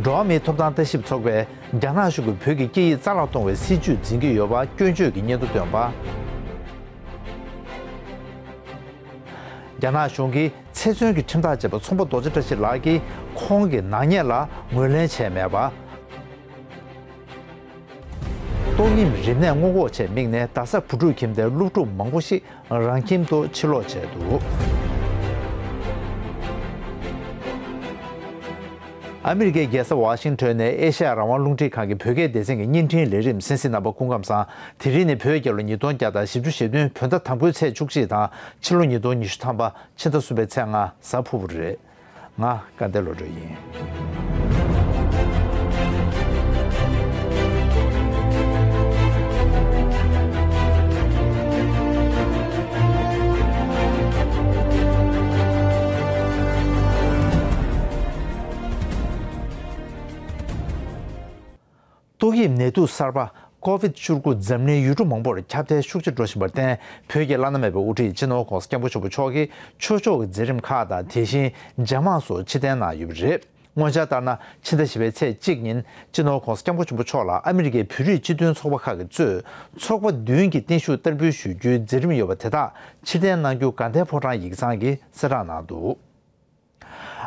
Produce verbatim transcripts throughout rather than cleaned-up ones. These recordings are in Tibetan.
འགྲོ་བ་མིའི་ཐོབ་ཐང་ལྟ་ཞིབ་ཚོགས་པས་རྒྱ་ནག་གཞུང་གིས་བོད་ཀྱི་སྐད་ཡིག་རྩ་བརླག་གཏོང་བའི་སྲིད་ཇུས་འཛིན་གྱི་ཡོད་པ་སྐྱོན་བརྗོད་ཀྱི་སྙན་ཐོ་བཏོན་པ། རྒྱ་ནག་གཞུང་གིས་ཚེ་བཙོན་གྱི་ཁྲིམས་ཐག་བཅད་པ་ཚོང་པ་རྡོ་རྗེ་བཀྲ་ཤིས་ལགས་ཀྱིས་ཁོང་གི་ནག་ཉེས་ལ་ངོས་ལེན་བྱས་མེད་པ། ཏོག་དབྱིབས་རིམས་ནད་སྔོན་འགོག་ཆེད་དམིགས་ནས་རྡ་ས་བུ་ཕྲུག་ཁྱིམ་སྡེའི་སློབ་ཕྲུག་མང་པོ་ཞིག་རང་ཁྱིམ་དུ་ཕྱིར་ལོག་བྱས་འདུག། ཨ་མི་རི་ཀའི་རྒྱལ་ས་ཝ་ཤིང་ཊོན་ནས་ཨེ་ཤ་ཡ་རང་དབང་རླུང་འཕྲིན་ཁང་གི་བོད་སྐད་སྡེ་ཚན་གྱི་བརྙན་འཕྲིན་ལས་རིམ་གསན་གཟིགས་གནང་བ་སྐུ་ཁམས་བཟང་། དེ་རིང་ནི་བོད་རྒྱལ་ལོ་ཉིས་སྟོང་བརྒྱ་དང་བཞི་བཅུ་ཞེ་བདུན་བོད་ཟླ་དང་པོའི་ཚེས་བཅུ་གཅིག་དང་ཕྱི་ལོ་ཉིས་སྟོང་ཉི་ཤུ་ཐམ་པ་ཕྱི་ཟླ་གསུམ་པའི་ཚེས་ལྔ་གཟའ་ཕུར་བུ་རེད། ང་སྐལ་ལྡན་བློ་གྲོས་ཡིན། ཏོག་དབྱིབས་ནད་དུག་གསར་པ་ཀོ་ཝིད་བཅུ་དགུ་འཛམ་གླིང་ཡུལ་གྲུ་མང་པོར་ཁྱབ་གདལ་ཤུགས་ཆེ་འགྲོ་བཞིན་པར་བརྟེན། བོད་ཀྱི་བླ་ན་མེད་པའི་དབུ་ཁྲིད་སྤྱི་ནོར་༸གོང་ས་༸སྐྱབས་མགོན་ཆེན་པོ་མཆོག་གིས་ཆོས་ཕྱོགས་ཀྱི་མཛད་རིམ་ཁག་དང་། དེ་བཞིན་རྒྱ་དམག་སོགས་ཕྱིར་འཐེན་གནང་ཡོད་པ་རེད། སྔོན་ཆར་ལྟར་ན། ཕྱི་ཟླ་བཞི་པའི་ཚེས་གཅིག་ཉིན་སྤྱི་ནོར་༸གོང་ས་༸སྐྱབས་མགོན་ཆེན་པོ་མཆོག་ལ་ཨ་མི་རི་ཀའི་བོད་རིགས་སྤྱི་མཐུན་ཚོགས་པ་ཁག་གིས་གཙོས་ཚོགས་པ་བདུན་གྱིས་བརྟན་བཞུགས་བསྟར་འབུལ་ཞུ་རྒྱུའི་མཛད་རིམ་ཡོད་པ་དེ་དག་ཕྱིར་འཐེན་གནང་རྒྱུ་དགའ་ལྡན་ཕོ་བྲང་ཡིག་ཚང་གིས་གསལ་བསྒྲགས་གནང་འདུག།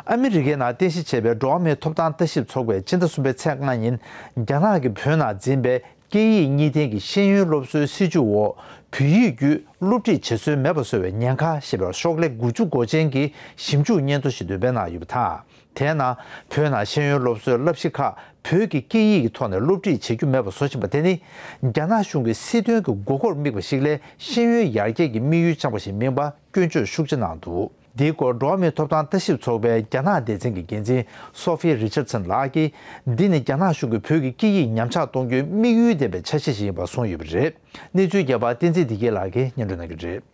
ཨ་མི་རི་ཀའི་ནང་རྟེན་གཞི་བྱས་པའི་འགྲོ་བ་མིའི་ཐོབ་ཐང་ལྟ་ཞིབ་ཚོགས་པས་སྤྱི་ཟླ་གསུམ་པའི་ཚེས་ལྔ་ཉིན་རྒྱ་ནག་གིས་བོད་ནང་འཛིན་པའི་སྐད་ཡིག་གཉིས་ལྡན་གྱི་ཤེས་ཡོན་སློབ་གསོའི་སྲིད་ཇུས་འོག་བོད་ཡིག་བརྒྱུད་སློབ་ཁྲིད་བྱེད་སྲོལ་མེད་པ་བཟོ་བའི་ཉེན་ཁ་ཞེས་པའི་ཤོག་ལྷེ་དགུ་བཅུ་གོ་ཅན་གྱི་ཞིབ་འཇུག་སྙན་ཐོ་ཞིག་འདོན་སྤེལ་གནང་ཡོད་པ་དང་། དེའི་ནང་བོད་ནང་ཤེས་ཡོན་སློབ་གསོའི་བསླབ་གཞི་ཁག་བོད་ཀྱི་སྐད་ཡིག་གི་ཐོག་ནས་སློབ་ཁྲིད་བྱེད་རྒྱུ་མེད་པ་བཟོ་བཞིན་པ་དེ་ནི། རྒྱ་ནག་གཞུང་གི་སྲིད་དོན་གྱི་དགོས་མཁོར་དམིགས་པ་ཞིག་ལས་ཤེས་ཡོན་ཡར་རྒྱས་ཀྱི་དམིགས་ཡུལ་བཅངས་པ་ཞིག་མིན་པ་སྐྱོན་བརྗོད་ཤུགས་ཆེ་གནང་འདུག། འདིའི་སྐོར་འགྲོ་བ་མིའི་ཐོབ་ཐང་ལྟ་ཞིབ་ཚོགས་པའི་རྒྱ་ནག་སྡེ་ཚན་གྱི་འགན་འཛིན་སོ་ཧྥི་རི་ཆར་ཚན་ལགས་ཀྱིས། འདི་ནི་རྒྱ་ནག་གཞུང་གིས་བོད་ཀྱི་སྐད་ཡིག་ཉམས་ཆག་གཏོང་རྒྱུའི་དམིགས་ཡུལ་ལྡན་པའི་འཆར་གཞི་ཞིག་ཡིན་པ་གསུངས་ཡོད་པ་རེད། གནས་ཚུལ་རྒྱས་པ་བསྟན་འཛིན་བདེ་སྐྱིད་ལགས་ཀྱིས་སྙན་སྒྲོན་གནང་གི་རེད།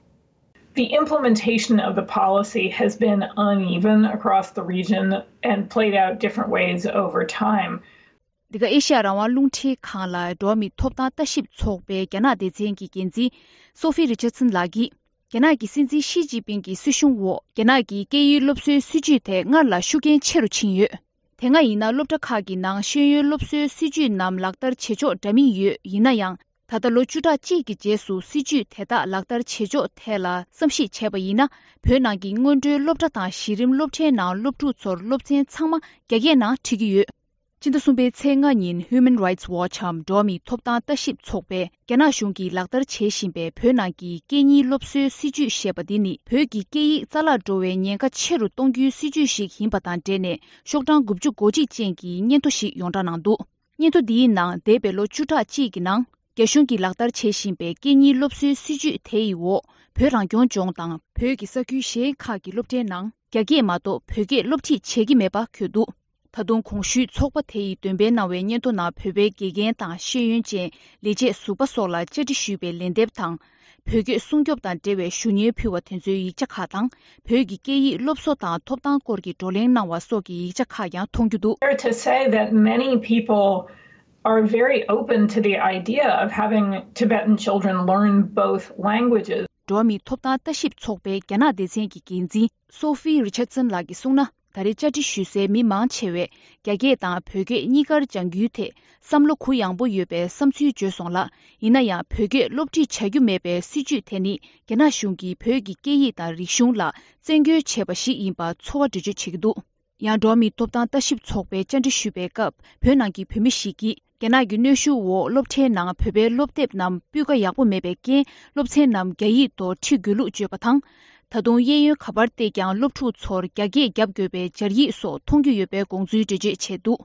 The implementation of the policy has been uneven across the region and played out different ways over time. འདི་ག་ཨེ་ཤ་ཡ་རང་དབང་རླུང་འཕྲིན་ཁང་ལ་འགྲོ་བ་མིའི་ཐོབ་ཐང་ལྟ་ཞིབ་ཚོགས་པའི་རྒྱ་ནག་སྡེ་ཚན་གྱི་འགན་འཛིན་སོ་ཧྥི་རི་ཆར་ཚན་ལགས་ཀྱིས། རྒྱ་ནག་གི་སྲིད་འཛིན་ཞི་ཅིན་ཕིང་གི་སྲིད་གཞུང་འོག་རྒྱ་ནག་གི་སྐད་ཡིག་སློབ་གསོའི་སྲིད་ཇུས་དེ་སྔར་ལས་ཤུགས་རྐྱེན་ཆེ་རུ་ཕྱིན་ཡོད། དེ་སྔ་ཡིན་ན་སློབ་གྲྭ་ཁག་གི་ནང་ཤེས་ཡོན་སློབ་གསོའི་སྲིད་ཇུས་རྣམས་ལག་བསྟར་བྱེད་ཕྱོགས་འདྲ་མིན་ཡོད། ཡིན་ན་ཡང་། ད་ལྟ་ལོ་བཅུ་ཕྲག་གཅིག་གི་རྗེས་སུ་སྲིད་ཇུས་དེ་དག་ལག་བསྟར་བྱེད་ཕྱོགས་ཐད་ལ་བསམ་གཞིག་བྱས་པ་ཡིན་ན། བོད་ནང་གི་སྔོན་འགྲོའི་སློབ་གྲྭ་དང་གཞི་རིམ་སློབ་གྲྭའི་ནང་སློབ་ཕྲུག་ཚོར་སློབ་ཚན་ཚང་མ་རྒྱ་སྐད་ནང་ཁྲིད་ཀྱི་ཡོད། སྤྱི་ཟླ་གསུམ་པའི་ཚེས་ལྔ་ཉིན་Human Rights Watch འམ་འགྲོ་བ་མིའི་ཐོབ་ཐང་ལྟ་ཞིབ་ཚོགས་པས་རྒྱ་ནག་གཞུང་གིས་ལག་བསྟར་བྱེད་བཞིན་པའི་བོད་ནང་གི་སྐད་གཉིས་སློབ་གསོའི་སྲིད་ཇུས་ཞེས་པ་འདི་ནི་བོད་ཀྱི་སྐད་ཡིག་རྩ་བརླག་འགྲོ་བའི་ཉེན་ཁ་ཆེ་རུ་གཏོང་རྒྱུའི་སྲིད་ཇུས་ཤིག་ཡིན་པ་དང་འབྲེལ་ནས་ཤོག་གྲངས་དགུ་བཅུ་གོ་གཅིག་ཅན་གྱི་སྙན་ཐོ་ཞིག་ཡོངས་བསྒྲགས་གནང་འདུག། སྙན་ཐོ་འདིའི་ནང་འདས་པའི་ལོ་བཅུ་ཕྲག་གཅིག་གི་ནང་རྒྱ་གཞུང་གིས་ལག་བསྟར་བྱེད་བཞིན་པའི་སྐད་གཉིས་སློབ་གསོའི་སྲིད་ཇུས་དེ་ཡི་འོག་བོད་རང་སྐྱོང་ལྗོངས་དང་བོད་ཀྱི་ས་ཁུལ་གཞན་ཁག་གི་སློབ་གྲྭའི་ནང་རྒྱ་སྐད་མ་གཏོགས་བོད་སྐད་སློབ་ཁྲིད་བྱེད་ཀྱི་མེད་པ་འཁོད་འདུག། ད་དུང་གོང་ཞུས་ཚོགས་པ་དེ་ཡིས་འདོན་སྤེལ་གནང་བའི་སྙན་ཐོ་ནང་བོད་པའི་དགེ་རྒན་དང་ཤེས་ཡོན་ཅན་ལས་བྱེད་ཟུར་པ་སོགས་ལ་བཅར་འདྲི་ཞུས་པའི་ལན་འདེབས་དང་། བོད་སྐད་སྲུང་སྐྱོབ་དང་འབྲེལ་བའི་ཞུ་སྙན་ཕུལ་བ་དེ་ཚོའི་ཡིག་ཆ་ཁག་དང་། བོད་ཀྱི་སྐད་ཡིག་སློབ་གསོ་དང་ཐོབ་ཐང་སྐོར་གྱི་བགྲོ་གླེང་གནང་བ་སོགས་ཀྱི་ཡིག་ཆ་ཁག་ཀྱང་མཐོང་རྒྱུ་འདུག། Fair to say that many people are very open to the idea of having Tibetan children learn both languages. འགྲོ་བ་མིའི་ཐོབ་ཐང་ལྟ་ཞིབ་ཚོགས་པའི་རྒྱ་ནག་སྡེ་ཚན་གྱི་འགན་འཛིན་སོ་ཧྥི་རི་ཆར་ཚན་ལགས་ཀྱིས་གསུངས་ན། ད་རེས་བཅར་འདྲི་ཞུ་སའི་མི་མང་ཆེ་བས་རྒྱ་སྐད་དང་བོད་སྐད་གཉིས་ཀར་སྦྱང་རྒྱུའི་ཐད་བསམ་བློ་གུ་ཡངས་པོ་ཡོད་པའི་བསམ་ཚུལ་བརྗོད་སོང་ལ། ཡིན་ན་ཡང་བོད་སྐད་སློབ་ཁྲིད་བྱ་རྒྱུ་མེད་པའི་སྲིད་ཇུས་དེ་ནི་རྒྱ་ནག་གཞུང་གིས་བོད་ཀྱི་སྐད་ཡིག་དང་རིག་གཞུང་ལ་བཙན་རྒོལ་བྱས་པ་ཞིག་ཡིན་པར་ཚོར་བ་འགྲེལ་བརྗོད་བྱེད་ཀྱི་འདུག། ཡང་འགྲོ་བ་མིའི་ཐོབ་ཐང་ལྟ་ཞིབ་ཚོགས་པས་བཅར་འདྲི་ཞུས་པའི་སྐབས་བོད་ནང་གི་བོད་མི་ཞིག་གིས། རྒྱ་ནག་གི་གནོན་ཤུགས་འོག་སློབ་གྲྭའི་ནང་བོད་པའི་སློབ་དེབ་རྣམས་སྤུས་ཀ་ཡག་པོ་མེད་པའི་རྐྱེན་སློབ་ཚན་རྣམས་རྒྱ་ཡིག་ཐོག་ཁྲིད་དགོས་ལུགས་བརྗོད་པ་དང་། ད་དུང་གཡས་གཡོན་ག་པར་བལྟས་ཀྱང་སློབ་ཕྲུག་ཚོར་རྒྱ་སྐད་རྒྱབ་དགོས་པའི་སྦྱར་ཡིག་སོགས་མཐོང་རྒྱུ་ཡོད་པའི་དགོངས་ཚུལ་འགྲེལ་བརྗོད་བྱས་འདུག།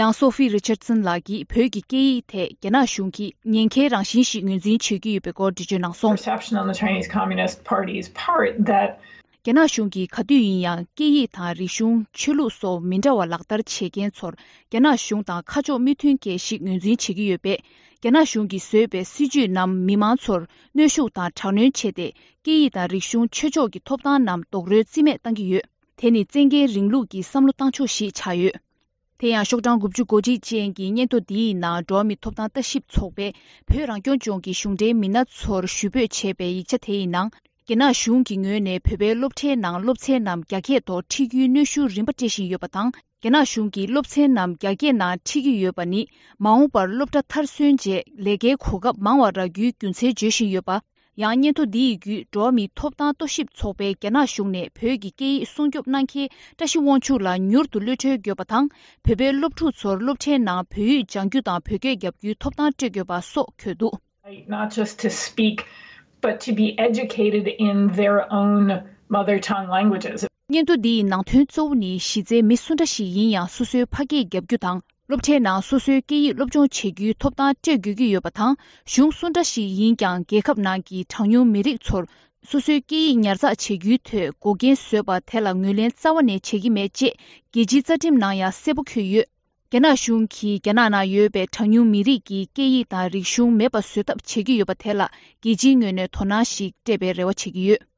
ཡང་སོ་ཧྥི་རི་ཆར་ཚན་ལགས་ཀྱིས་བོད་ཀྱི་སྐད་ཡིག་ཐད་རྒྱ་ནག་གཞུང་གིས་ཉེན་ཁའི་རང་བཞིན་ཞིག་ངོས་འཛིན་བྱེད་ཀྱི་ཡོད་པའི་སྐོར་འགྲེལ་བརྗོད་གནང་སོང་། Perception on the Chinese Communist Party's part that རྒྱ་ནག་གཞུང་གིས་ག་དུས་ཡིན་ཡང་སྐད་ཡིག་དང་རིག་གཞུང་། ཆོས་ལུགས་སོགས་མི་འདྲ་བ་ལག་བསྟར་བྱེད་མཁན་ཚོར་རྒྱ་ནག་གཞུང་དང་ཁ་ཕྱོགས་མི་མཐུན་མཁན་ཞིག་ངོས་འཛིན་བྱེད་ཀྱི་ཡོད་པས། རྒྱ་ནག་གཞུང་གིས་བཟོས་པའི་སྲིད་ཇུས་རྣམས་མི་མང་ཚོར་གནོན་ཤུགས་དང་དྲག་གནོན་བྱས་ཏེ། སྐད་ཡིག་དང་རིག་གཞུང་། ཆོས་ཕྱོགས་ཀྱི་ཐོབ་ཐང་རྣམས་རྡོག་རོལ་རྩིས་མེད་བཏང་གི་ཡོད། དེ་ནི་བཙན་རྒྱལ་རིང་ལུགས་ཀྱི་བསམ་བློ་བཏང་ཕྱོགས་ཤིག་ཆགས་ཡོད། དེ་ཡང་ཤོག་གྲངས་དགུ་བཅུ་གོ་གཅིག་ཅན་གྱི་སྙན་ཐོ་འདིའི་ནང་འགྲོ་བ་མིའི་ཐོབ་ཐང་ལྟ་ཞིབ་ཚོགས་པས་བོད་རང་སྐྱོང་ལྗོངས་ཀྱི་གཞུང་འབྲེལ་མི་སྣ་ཚོར་ཞུ་འབོད་བྱས་པའི་ཡིག་ཆ་དེའི་ནང་། རྒྱ་ནག་གཞུང་གི་ངོས་ནས་བོད་པའི་སློབ་གྲྭའི་ནང་སློབ་ཚན་རྣམས་རྒྱ་སྐད་ཐོག་ཁྲིད་རྒྱུའི་གནོན་ཤུགས་རིམ་པ་སྤྲད་བཞིན་ཡོད་པ་དང་། རྒྱ་ནག་གཞུང་གིས་སློབ་ཚན་རྣམས་རྒྱ་སྐད་ནང་ཁྲིད་ཀྱི་ཡོད་པ་ནི། མ་འོངས་པར་སློབ་གྲྭ་མཐར་སོན་རྗེས་ལས་ཀའི་གོ་སྐབས་མང་བ་རག་རྒྱུའི་རྒྱུ་མཚན་བརྗོད་བཞིན་ཡོད་པ། ཡང་སྙན་ཐོ་འདི་ཡི་བརྒྱུད་འགྲོ་བ་མིའི་ཐོབ་ཐང་རྟོག་ཞིབ་ཚོགས་པས་རྒྱ་ནག་གཞུང་ནས་བོད་ཀྱི་སྐད་ཡིག་སྲུང་སྐྱོབ་གནང་མཁན་བཀྲ་ཤིས་དབང་ཕྱུག་ལ་མྱུར་དུ་གློད་གྲོལ་དགོས་པ་དང་། བོད་པའི་སློབ་ཕྲུག་ཚོར་སློབ་གྲྭའི་ནང་བོད་ཡིག་སྦྱང་རྒྱུ་དང་བོད་སྐད་བརྒྱབ་རྒྱུའི་ཐོབ་ཐང་སྤྲད་དགོས་པ་སོགས་འཁོད་འདུག། Right, not just to speak, but to be educated in their own mother tongue languages. སྙན་ཐོ་འདི་ཡི་ནང་དོན་གཙོ་བོ་ནི་གཞི་རྩའི་མི་སུ་འདྲ་ཞིག་ཡིན་ཡང་སོ་སོའི་ཕ་སྐད་བརྒྱབ་རྒྱུ་དང་། སློབ་གྲྭའི་ནང་སོ་སོའི་སྐད་ཡིག་སློབ་སྦྱོང་བྱེད་རྒྱུའི་ཐོབ་ཐང་སྤྲད་དགོས་ཀྱི་ཡོད་པ་དང་། གཞུང་སུ་འདྲ་ཞིག་ཡིན་ཀྱང་རྒྱལ་ཁབ་ནང་གི་གྲངས་ཉུང་མི་རིགས་ཚོར་སོ་སོའི་སྐད་ཡིག་ཉར་ཚགས་བྱེད་རྒྱུའི་ཐད་འགོག་རྐྱེན་བཟོས་པ་དེ་ལ་ངོས་ལེན་རྩ་བ་ནས་བྱེད་ཀྱི་མེད་ཅེས་རྒྱལ་སྤྱིའི་རྩ་ཁྲིམས་ནང་ཡང་གསལ་པོ་འཁོད་ཡོད། རྒྱ་ནག་གཞུང་གིས་རྒྱ་ནག་ནང་ཡོད་པའི་གྲངས་ཉུང་མི་རིགས་ཀྱི་སྐད་ཡིག་དང་རིག་གཞུང་མེད་པ་བཟོ་ཐབས་བྱེད་ཀྱི་ཡོད་པ་དེ་ལ་རྒྱལ་སྤྱིའི་ངོས་ནས་དོ་སྣང་ཞིག་སྤྲད་པའི་རེ་བ་བྱེད་ཀྱི་ཡོད།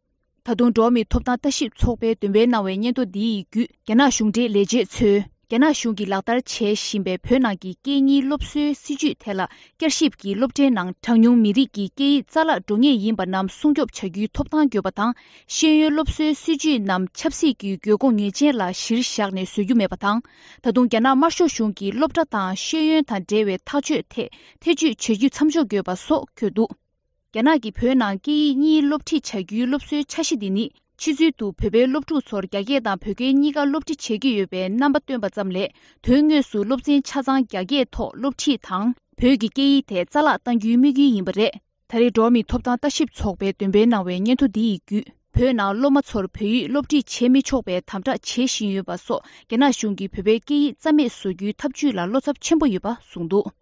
ད་དུང་འགྲོ་བ་མིའི་ཐོབ་ཐང་ལྟ་ཞིབ་ཚོགས་པས་འདོན་སྤེལ་གནང་བའི་སྙན་ཐོ་འདི་ཡི་བརྒྱུད། རྒྱ་ནག་གཞུང་འབྲེལ་ལས་བྱེད་ཚོས། རྒྱ་ནག་གཞུང་གིས་ལག་བསྟར་བྱེད་བཞིན་པའི་བོད་ནང་གི་སྐད་གཉིས་སློབ་གསོའི་སྲིད་ཇུས་དེ་ལ། བསྐྱར་ཞིབ་ཀྱིས་སློབ་གྲྭའི་ནང་གྲངས་ཉུང་མི་རིགས་ཀྱི་སྐད་ཡིག་རྩ་བརླག་འགྲོ་ངེས་ཡིན་པ་རྣམས་སྲུང་སྐྱོབ་བྱ་རྒྱུའི་ཐོབ་ཐང་དགོས་པ་དང་། ཤེས་ཡོན་སློབ་གསོའི་སྲིད་ཇུས་རྣམས་ཆབ་སྲིད་ཀྱི་དགོས་མཁོ་ངེས་ཅན་ལ་གཞིར་བཞག་ནས་བཟོ་རྒྱུ་མེད་པ་དང་། ད་དུང་རྒྱ་ནག་དམར་ཤོག་གཞུང་གིས་སློབ་གྲྭ་དང་ཤེས་ཡོན་དང་འབྲེལ་བའི་ཐག་གཅོད་ཐད་ཐེ་བྱུས་བྱེད་རྒྱུ་མཚམས་འཇོག་དགོས་པ་སོགས་འཁོད་འདུག། རྒྱ་ནག་གིས་བོད་ནང་སྐད་ཡིག་གཉིས་སློབ་ཁྲིད་བྱ་རྒྱུའི་སློབ་གསོའི་འཆར་གཞི་འདི་ནི། ཕྱི་ཚུལ་དུ་བོད་པའི་སློབ་ཕྲུག་ཚོར་རྒྱ་སྐད་དང་བོད་སྐད་གཉིས་ཀ་སློབ་ཁྲིད་བྱེད་ཀྱི་ཡོད་པའི་རྣམ་པ་སྟོན་པ་ཙམ་ལས། དོན་དངོས་སུ་སློབ་ཚན་ཆ་ཚང་རྒྱ་སྐད་ཐོག་སློབ་ཁྲིད་དང་། བོད་ཀྱི་སྐད་ཡིག་དེ་རྩ་བརླག་གཏང་རྒྱུའི་དམིགས་ཡུལ་ཡིན་པ་རེད། ད་རེས་འགྲོ་བ་མིའི་ཐོབ་ཐང་ལྟ་ཞིབ་ཚོགས་པས་འདོན་སྤེལ་གནང་བའི་སྙན་ཐོ་འདི་ཡི་བརྒྱུད། བོད་ནང་སློབ་མ་ཚོར་བོད་ཡིག་སློབ་ཁྲིད་བྱེད་མི་ཆོག་པའི་དམ་དྲག་བྱེད་བཞིན་ཡོད་པ་སོགས། རྒྱ་ནག་གཞུང་གིས་བོད་པའི་སྐད་ཡིག་རྩ་མེད་བཟོ་རྒྱུའི་ཐབས་ཇུས་ལ་བློ་འཚབ་ཆེན་པོ་ཡོད་པ་གསུངས་འདུག།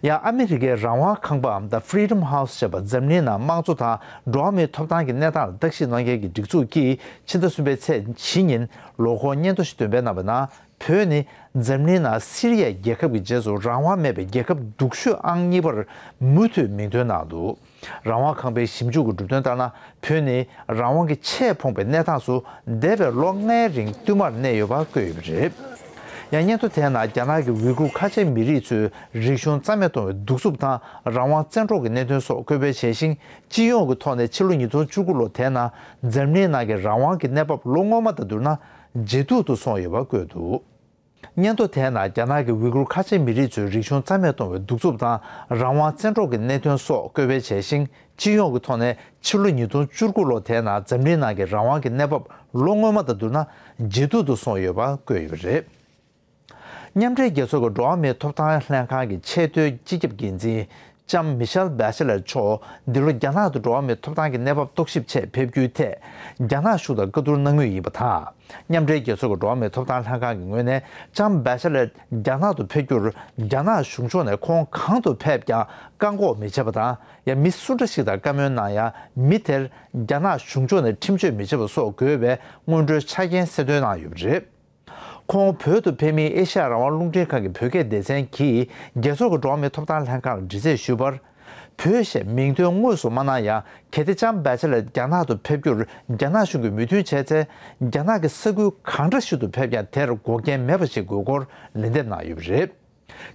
ཡང་ཨ་མི་རི་ཀའི་རང་དབང་ཁང་པའམ་The Freedom House ཞེས་པ་འཛམ་གླིང་ནང་དམངས་གཙོ་དང་འགྲོ་བ་མིའི་ཐོབ་ཐང་གི་གནས་སྟངས་ལ་བརྟག་ཞིབ་གནང་མཁན་གྱི་སྒྲིག་འཛུགས་ཀྱིས་ཕྱི་ཟླ་གསུམ་པའི་ཚེས་བཞི་ཉིན་ལོ་འཁོར་སྙན་ཐོ་ཞིག་འདོན་སྤེལ་གནང་བའི་ནང་། བོད་ནི་འཛམ་གླིང་ནང་སི་རི་ཡ་རྒྱལ་ཁབ་ཀྱི་རྗེས་སུ་རང་དབང་མེད་པའི་རྒྱལ་ཁབ་སྡུག་ཤོས་ཨང་གཉིས་པར་མུ་མཐུད་མིང་འདོན་གནང་འདུག། རང་དབང་ཁང་པའི་ཞིབ་འཇུག་གི་གྲུབ་དོན་ལྟར་ན། བོད་ནི་རང་དབང་གི་ཆེས་ཕོངས་པའི་གནས་སྟངས་སུ་འདས་པའི་ལོ་ལྔའི་རིང་བསྟུད་མར་གནས་ཡོད་པ་བཀོད་ཡོད་པ་རེད། ཡང་སྙན་ཐོ་དེའི་ནང་རྒྱ་ནག་གི་ཝི་གུར་ཁ་ཆེ་མི་རིགས་ཚོའི་རིག་གཞུང་རྩ་མེད་གཏོང་བའི་གདུག་རྩུབ་དང་རང་དབང་བཙན་འཕྲོག་གི་གནད་དོན་སོགས་སྐོར་སྤེལ་བྱས་ཤིང་། སྤྱི་ཡོངས་ཀྱི་ཐོག་ནས་ཕྱི་ལོ་ཉིས་སྟོང་བཅུ་དགུ་ལོ་དེའི་ནང་འཛམ་གླིང་ནང་གི་རང་དབང་གི་གནས་བབ་ལོ་སྔོན་མ་དང་བསྡུར་ན་ཇེ་སྡུག་ཏུ་སོང་ཡོད་པ་བཀོད་འདུག། སྙན་ཐོ་དེའི་ནང་རྒྱ་ནག་གི་ཝི་གུར་ཁ་ཆེ་མི་རིགས་ཚོའི་རིག་གཞུང་རྩ་མེད་གཏོང་བའི་གདུག་རྩུབ་དང་རང་དབང་བཙན་འཕྲོག་གི་གནད་དོན་སོགས་བཀོད་སྤེལ་བྱས་ཤིང་། སྤྱི་ཡོངས་ཀྱི་ཐོག་ནས་ཕྱི་ལོ་ཉིས་སྟོང་བཅུ་དགུ་ལོ་དེའི་ནང་འཛམ་གླིང་ནང་གི་རང་དབང་གི་གནས་བབ་ལོ་སྔོན་མ་དང་བསྡུར་ན་ཇེ་སྡུག་ཏུ་སོང་ཡོད་པ་བཀོད་ཡོད་པ་རེད། མཉམ་འབྲེལ་རྒྱལ་ཚོགས་ཀྱི་འགྲོ་བ་མིའི་ཐོབ་ཐང་ལྷན་ཁང་གི་ཆེས་མཐོའི་སྤྱི་ཁྱབ་འགན་འཛིན། ལྕམ་མི་ཤེལ་བྷེ་ཆེ་ལེར་མཆོག་འདི་ལོ་རྒྱ་ནག་ཏུ་འགྲོ་བ་མིའི་ཐོབ་ཐང་གི་གནས་བབ་རྟོག་ཞིབ་ཆེད་ཕེབས་རྒྱུའི་ཐད། རྒྱ་ནག་གཞུང་དང་བཀའ་བསྡུར་གནང་མུས་ཡིན་པ་དང་། མཉམ་འབྲེལ་རྒྱལ་ཚོགས་ཀྱི་འགྲོ་བ་མིའི་ཐོབ་ཐང་ལྷན་ཁང་གི་ངོས་ནས་ལྕམ་བྷེ་ཆེ་ལེར་རྒྱ་ནག་ཏུ་ཕེབས་རྒྱུར། རྒྱ་ནག་གཞུང་ཕྱོགས་ནས་ཁོང་གང་དུ་ཕེབས་ཀྱང་བཀག་འགོག་མི་བྱེད་པ་དང་། ཡང་མི་སུ་འདྲ་ཞིག་དང་བཀའ་མོལ་གནང་ཡང་། མི་དེར་རྒྱ་ནག་གཞུང་ཕྱོགས་ནས་ཁྲིམས་གཅོད་མི་བྱེད་པ་སོགས་དགོས་པའི་སྔོན་འགྲོའི་ཆ་རྐྱེན་གསལ་སྟོན་གནང་ཡོད་པ་རེད། ཁོང་བོད་དུ་ཕེབས་མིན་ཨེ་ཤ་ཡ་རང་དབང་རླུང་འཕྲིན་ཁང་གི་བོད་སྐད་སྡེ་ཚན་གྱིས་རྒྱལ་ཚོགས་ཀྱི་འགྲོ་བ་མིའི་ཐོབ་ཐང་ལྷན་ཁང་ལ་འདྲི་རྩད་ཞུས་པར། བོད་ཞེས་མིང་འདོན་དངོས་སུ་མ་གནང་ཡང་། གལ་ཏེ་ལྕམ་བྷེ་ཆེ་ལེར་རྒྱ་ནག་ཏུ་ཕེབས་རྒྱུར་རྒྱ་ནག་གཞུང་གིས་མོས་མཐུན་བྱས་ཚེ། རྒྱ་ནག་གི་ས་ཁུལ་གང་འདྲ་ཞིག་ཏུ་ཕེབས་ཀྱང་དེར་འགོག་རྐྱེན་མེད་པ་ཞིག་དགོས་སྐོར་ལན་འདེབས་གནང་ཡོད་པ་རེད།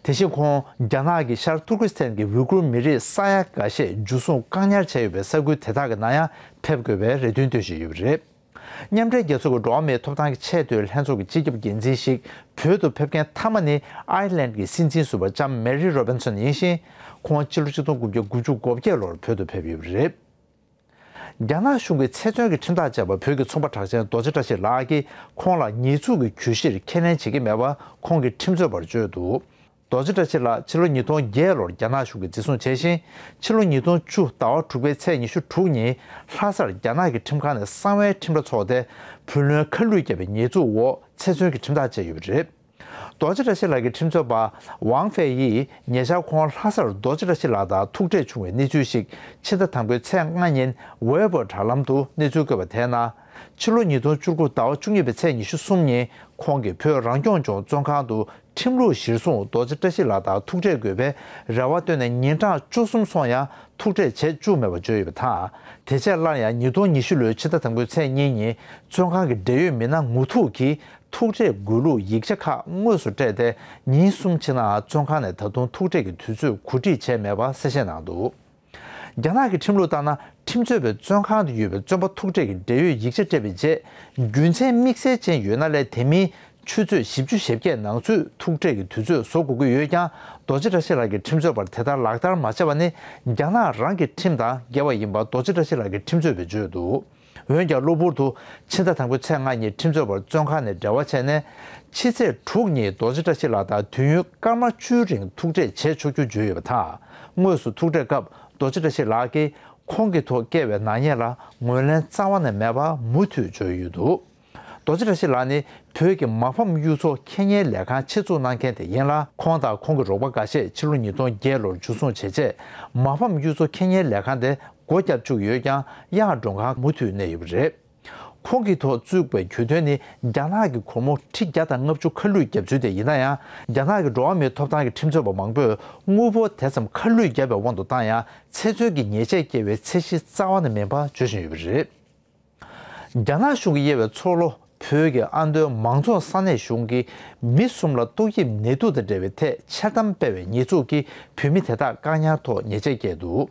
དེ་བཞིན་ཁོང་རྒྱ་ནག་གི་ཤར་ཐུར་ཀི་སི་ཐན་གྱི་ཝི་གུར་མི་རིགས་ས་ཡ་འགའ་ཤས་འཇུ་བཟུང་བཀག་ཉར་བྱས་ཡོད་པའི་ས་ཁུལ་དེ་དག་གི་ནང་ཡང་ཕེབས་དགོས་པའི་རེ་འདུན་བཏོན་བཞིན་ཡོད་པ་རེད། མཉམ་འབྲེལ་རྒྱལ་ཚོགས་ཀྱི་འགྲོ་བ་མིའི་ཐོབ་ཐང་གི་ཆེས་མཐོའི་ལྷན་ཚོགས་ཀྱི་སྤྱི་ཁྱབ་འགན་འཛིན་ཞིག་བོད་དུ་ཕེབས་མཁན་མཐའ་མ་ནི་ཨའི་ལན་གྱི་སྲིད་འཛིན་ཟུར་པ་ལྕམ་མེ་རི་རོ་བིན་སོན་ཡིན་ཞིང་། ཁོང་ཕྱི་ལོ་ཆིག་སྟོང་དགུ་བརྒྱ་དགུ་བཅུ་གོ་བརྒྱད་ལོར་བོད་དུ་ཕེབས་ཡོད་པ་རེད། རྒྱ་ནག་གཞུང་གི་ཚེ་བཙོན་གྱི་ཁྲིམས་ཐག་བཅད་པ་བོད་ཀྱི་ཚོང་པ་གྲགས་ཅན་རྡོ་རྗེ་བཀྲ་ཤིས་ལགས་ཀྱིས་ཁོང་ལ་ཉེས་འཛུགས་ཀྱི་གྱོད་གཞིར་ཁས་ལེན་བྱེད་ཀྱི་མེད་པ་ཁོང་གི་ཁྲིམས་རྩོད་པར་བརྗོད་འདུག། རྡོ་རྗེ་བཀྲ་ཤིས་ལགས་ཕྱི་ལོ་ཉིས་སྟོང་བརྒྱད་ལོར་རྒྱ་ནག་གཞུང་གིས་འཛིན་བཟུང་བྱས་ཤིང་། ཕྱི་ལོ་ཉིས་སྟོང་བཅུ་ཟླ་བ་དྲུག་པའི་ཚེས་ཉི་ཤུ་དྲུག་ཉིན་ལྷ་སར་རྒྱ་ནག་གི་ཁྲིམས་ཁང་ནས་གསང་བའི་ཁྲིམས་ར་འཚོགས་ཏེ། བུ་ལོན་ཁ་བསླུས་བརྒྱབ་པའི་ཉེས་འཛུགས་འོག་ཚེ་བཙོན་གྱི་ཁྲིམས་ཐག་བཅད་ཡོད་པ་རེད། རྡོ་རྗེ་བཀྲ་ཤིས་ལགས་ཀྱི་ཁྲིམས་རྩོད་པ་ཝང་ཧྥེ་ཡིས་ཉེ་ཆར་ཁོང་ལྷ་སར་རྡོ་རྗེ་བཀྲ་ཤིས་ལགས་དང་ཐུག་འཕྲད་བྱུང་བའི་གནས་ཚུལ་ཞིག་ཕྱི་ཟླ་དང་པོའི་ཚེས་ལྔ་ཉིན་ཝེ་བོ་དྲ་ལམ་དུ་གནས་ཚུལ་བཀོད་པ་དེའི་ནང་། ཕྱི་ལོ་ཉིས་སྟོང་བཅུ་དགུ་ཟླ་བ་བཅུ་གཉིས་པའི་ཚེས་ཉི་ཤུ་གསུམ་ཉིན་ཁོང་གིས་བོད་རང་སྐྱོང་ལྗོངས་བཙོན་ཁང་དུ་ཁྲིམས་ལུགས་གཞིར་བཟུང་རྡོ་རྗེ་བཀྲ་ཤིས་ལགས་དང་ཐུག་འཕྲད་དགོས་པའི་རེ་བ་བཏོན་ནས་ཉིན་གྲངས་བཅུ་གསུམ་སོང་ཡང་ཐུག་འཕྲད་བྱེད་བཅུག་མེད་པ་བརྗོད་ཡོད་པ་དང་། དེ་རྗེས་སླར་ཡང་ཉིས་སྟོང་ཉི་ཤུ་ལོའི་ཕྱི་ཟླ་དང་པོའི་ཚེས་གཉིས་ཉིན་བཙོན་ཁང་གི་འབྲེལ་ཡོད་མི་སྣ་ངོ་ཐུག་གིས་ཐུག་འཕྲད་དགོས་ལུགས་ཡིག་ཆ་ཁག་དངོས་སུ་སྤྲད་དེ། ཉིན་གསུམ་ཕྱིན་ནའང་བཙོན་ཁང་ནས་ད་དུང་ཐུག་འཕྲད་ཀྱི་དུས་ཚོད་གོ་སྒྲིག་བྱས་མེད་པ་གསལ་བཤད་གནང་འདུག། རྒྱ་ནག་གི་ཁྲིམས་ལུགས་ལྟར་ན། ཁྲིམས་རྩོད་པའི་བཙོན་ཁང་དུ་ཡོད་པའི་བཙོན་པ་ཐུག་འཕྲད་ཀྱི་འབྲེལ་ཡོད་ཡིག་ཆ་སྤྲད་པའི་རྗེས། རྒྱུ་མཚན་དམིགས་བསལ་ཅན་ཡོད་ན་ལས་དེ་མིན་ ཆུ་ཚོད་བཞི་བཅུ་ཞེ་བརྒྱད་ནང་ཚུད་ཐུག་འཕྲད་ཀྱི་དུས་ཚོད་བཟོ་དགོས་ཀྱི་ཡོད་ཀྱང་། རྡོ་རྗེ་བཀྲ་ཤིས་ལགས་ཀྱི་ཁྲིམས་རྩོད་པར་དེ་ལྟར་ལག་བསྟར་མ་བྱས་པ་ནི་རྒྱ་ནག་རང་གི་ཁྲིམས་དང་འགལ་བ་ཡིན་པ་རྡོ་རྗེ་བཀྲ་ཤིས་ལགས་ཀྱི་ཁྲིམས་རྩོད་པས་བརྗོད་འདུག་འོན་ཀྱང་གློ་བུར་དུ་ཕྱི་ཟླ་དང་པོའི་ཚེས་ལྔ་ཉིན་ཁྲིམས་རྩོད་པར་བཙོན་ཁང་ནས་འབྲེལ་བ་བྱས་ནས། ཕྱི་ཚེས་དྲུག་ཉིན་རྡོ་རྗེ་བཀྲ་ཤིས་ལགས་དང་དུས་ཡུན་སྐར་མ་བཅུའི་རིང་ཐུག་འཕྲད་བྱས་ཆོག་རྒྱུ་བརྗོད་ཡོད་པ་དང་། དངོས་སུ་ཐུག་འཕྲད་སྐབས་རྡོ་རྗེ་བཀྲ་ཤིས་ལགས་ཀྱིས་ཁོང་གི་ཐོག་བཀལ་བའི་ནག་ཉེས་ལ་ངོས་ལེན་རྩ་བ་ནས་མེད་པ་མུ་མཐུད་བརྗོད་ཡོད་འདུག་རྡོ་རྗེ་བཀྲ་ཤིས་ལགས་ནི་བོད་ཀྱི་མ་ཕམ་གཡུ་མཚོ་ཁེ་ཉེན་ལས་ཁང་ཆེད་འཛུགས་གནང་མཁན་དེ་ཡིན་ལ། ཁོང་དང་ཁོང་གི་རོགས་པ་འགའ་ཤས་ཕྱི་ལོ་ཉིས་སྟོང་བརྒྱད་ལོར་འཇུ་བཟུང་བྱས་རྗེས། མ་ཕམ་གཡུ་མཚོ་ཁེ་ཉེན་ལས་ཁང་དེ་སྒོ་བརྒྱབ་བཅུག་ཡོད་ཀྱང་། གཡག་མགྲོན་ཁང་མུ་མཐུད་གནས་ཡོད་པ་རེད། ཁོང་གི་ཐོག་བཙུགས་པའི་གྱོད་དོན་ནི་རྒྱ་ནག་གི་སྒོར་མོ་ཁྲི་བརྒྱ་དང་ལྔ་བཅུ་ཁ་བསླུས་བརྒྱབ་ཚུལ་དེ་ཡིན་ན་ཡང་། རྒྱ་ནག་གི་འགྲོ་བ་མིའི་ཐོབ་ཐང་གི་ཁྲིམས་རྩོད་པ་མང་པོས་དངུལ་ཕོགས་དེ་ཙམ་ཁ་བསླུས་བརྒྱབ་པའི་དབང་དུ་བཏང་ཡང་། ཚེ་བཙོན་གྱི་ཉེས་ཆད་བཀལ་བའི་ཚད་གཞི་རྩ་བ་ནས་མིན་པ་བརྗོད་བཞིན་ཡོད་པ་རེད། རྒྱ་ནག་གཞུང་གིས་དབྱེ་བའི་མཚོ་ལྷོ་བོད་ཀྱི་ཨ་མདོའི་མང་རྫོང་ས་གནས་གཞུང་གིས་མི་གསུམ་ལ་ཏོག་དབྱིབས་ནད་དུག་དང་འབྲེལ་བའི་ཐད་འཆལ་གཏམ་སྤེལ་བའི་ཉེས་འཛུགས་ཀྱིས་བོད་མི་དེ་དག་བཀག་ཉར་ཐོག་ཉེས་ཆད་བཀལ་འདུག་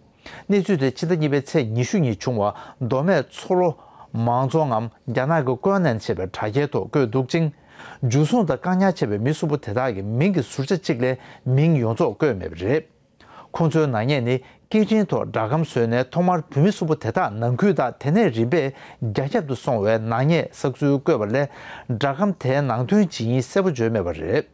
གནས་ཚུལ་དེ་ཕྱི་ཟླ་གཉིས་པའི་ཚེས་ཉི་ཤུ་ཉིན་བྱུང་བ་མདོ་སྨད་མཚོ་ལྷོ་མང་རྫོང་ངམ་རྒྱ་ནག་གི་ཀོན་ནན་ཞེས་པའི་དྲ་རྒྱའི་ཐོག་བཀོད་འདུག་ཅིང་། འཇུ་བཟུང་དང་བཀག་ཉར་བྱས་པའི་མི་གསུམ་པོ་དེ་དག་གི་མིང་གི་ཟུར་ཆ་གཅིག་ལས་མིང་ཡོངས་རྫོགས་བཀོད་མེད་པ་རེད། ཁོང་ཚོའི་ནག་ཉེས་ནི་སྐད་འཕྲིན་ཐོག་སྦྲག་སྒམ་བཟོས་ནས་ཐོག་མར་བོད་མི་གསུམ་པོ་དེ་དག་ནང་ཁུལ་དང་དེ་ནས་རིམ་པས་རྒྱ་ཁྱབ་ཏུ་སོང་བའི་ནག་ཉེས་བསགས་ཚུལ་བཀོད་པ་ལས། སྦྲག་སྒམ་དེའི་ནང་དོན་ཇི་ཡིན་གསལ་པོ་བརྗོད་མེད་པ་རེད།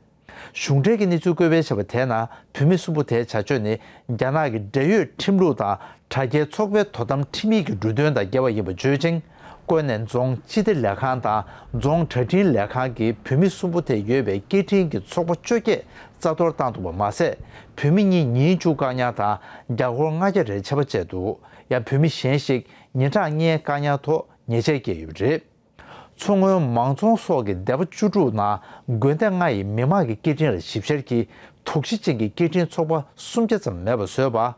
གཞུང་འབྲེལ་གྱི་གནས་ཚུལ་བཀོད་སྤེལ་བྱས་པ་དེའི་ནང་བོད་མི་གསུམ་པོ་དེའི་བྱ་སྤྱོད་ནི་རྒྱ་ནག་གི་འབྲེལ་ཡོད་ཁྲིམས་ལུགས་དང་དྲ་རྒྱའི་ཚོགས་པའི་དོ་དམ་ཁྲིམས་ཡིག་གི་འབྲུ་དོན་དང་འགལ་བ་ཡིན་པ་བརྗོད་ཅིང་། ཀོས་ནན་རྫོང་སྤྱི་བདེ་ལས་ཁང་དང་རྫོང་དྲ་འཕྲིན་ལས་ཁང་གིས་བོད་མི་གསུམ་པོ་དེ་ཡོད་པའི་སྐད་འཕྲིན་གྱི་ཚོགས་པ་བཅོ་བརྒྱད་རྩ་གཏོར་བཏང་འདུག་པ་མ་ཟད། བོད་མི་གཉིས་ཉིན་བཅུ་བཀག་ཉར་དང་རྒྱ་སྒོར་ལྔ་བརྒྱ་རེ་ཆད་པ་བཅད་འདུག་ཡང་བོད་མི་གཞན་ཞིག་ཉིན་གྲངས་ལྔའི་བཀག་ཉར་ཐོག་ཉེས་ཆད་བཀལ་ཡོད་པ་རེད། མཚོ་སྔོན་མང་རྫོང་སོགས་ཀྱི་སྡེ་པ་བཅུ་དྲུག་ནང་དགོན་སྡེ་ལྔ་ཡི་མི་མང་གི་སྐད་འཕྲིན་ལ་ཞིབ་བཤེར་གྱིས་དོགས་གཞི་ཅན་གྱི་སྐད་འཕྲིན་ཚོགས་པ་སུམ་བརྒྱ་ཙམ་མེད་པ་བཟོས་པ།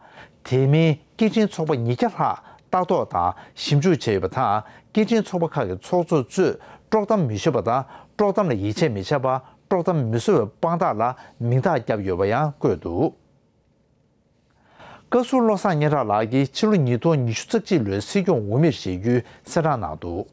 དེ་མིན་སྐད་འཕྲིན་ཚོགས་པ་ཉིས་བརྒྱ་ལྷག་ལྟ་རྟོག་དང་ཞིབ་འཇུག་བྱས་ཡོད་པ་དང་། སྐད་འཕྲིན་ཚོགས་པ་ཁག་གི་ཚོགས་གཙོ་གཙོས་དཀྲོག་གཏམ་མི་ཤོད་པ་དང་། དཀྲོག་གཏམ་ལ་ཡིད་ཆེས་མི་བྱེད་པ། དཀྲོག་གཏམ་མི་བཟོ་བའི་དཔང་རྟགས་ལ་མིང་རྟགས་བརྒྱབ་ཡོད་པ་ཡང་བཀོད་འདུག་བཀའ་ཟུར་བློ་བཟང་སྙན་གྲགས་ལགས་ཀྱིས་ཕྱི་ལོ་ཉིས་སྟོང་ཉི་ཤུ་རྩ་གཅིག་ལོའི་སྲིད་སྐྱོང་འོས་མིར་བཞེངས་རྒྱུའི་གསལ་བསྒྲགས་གནང་འདུག་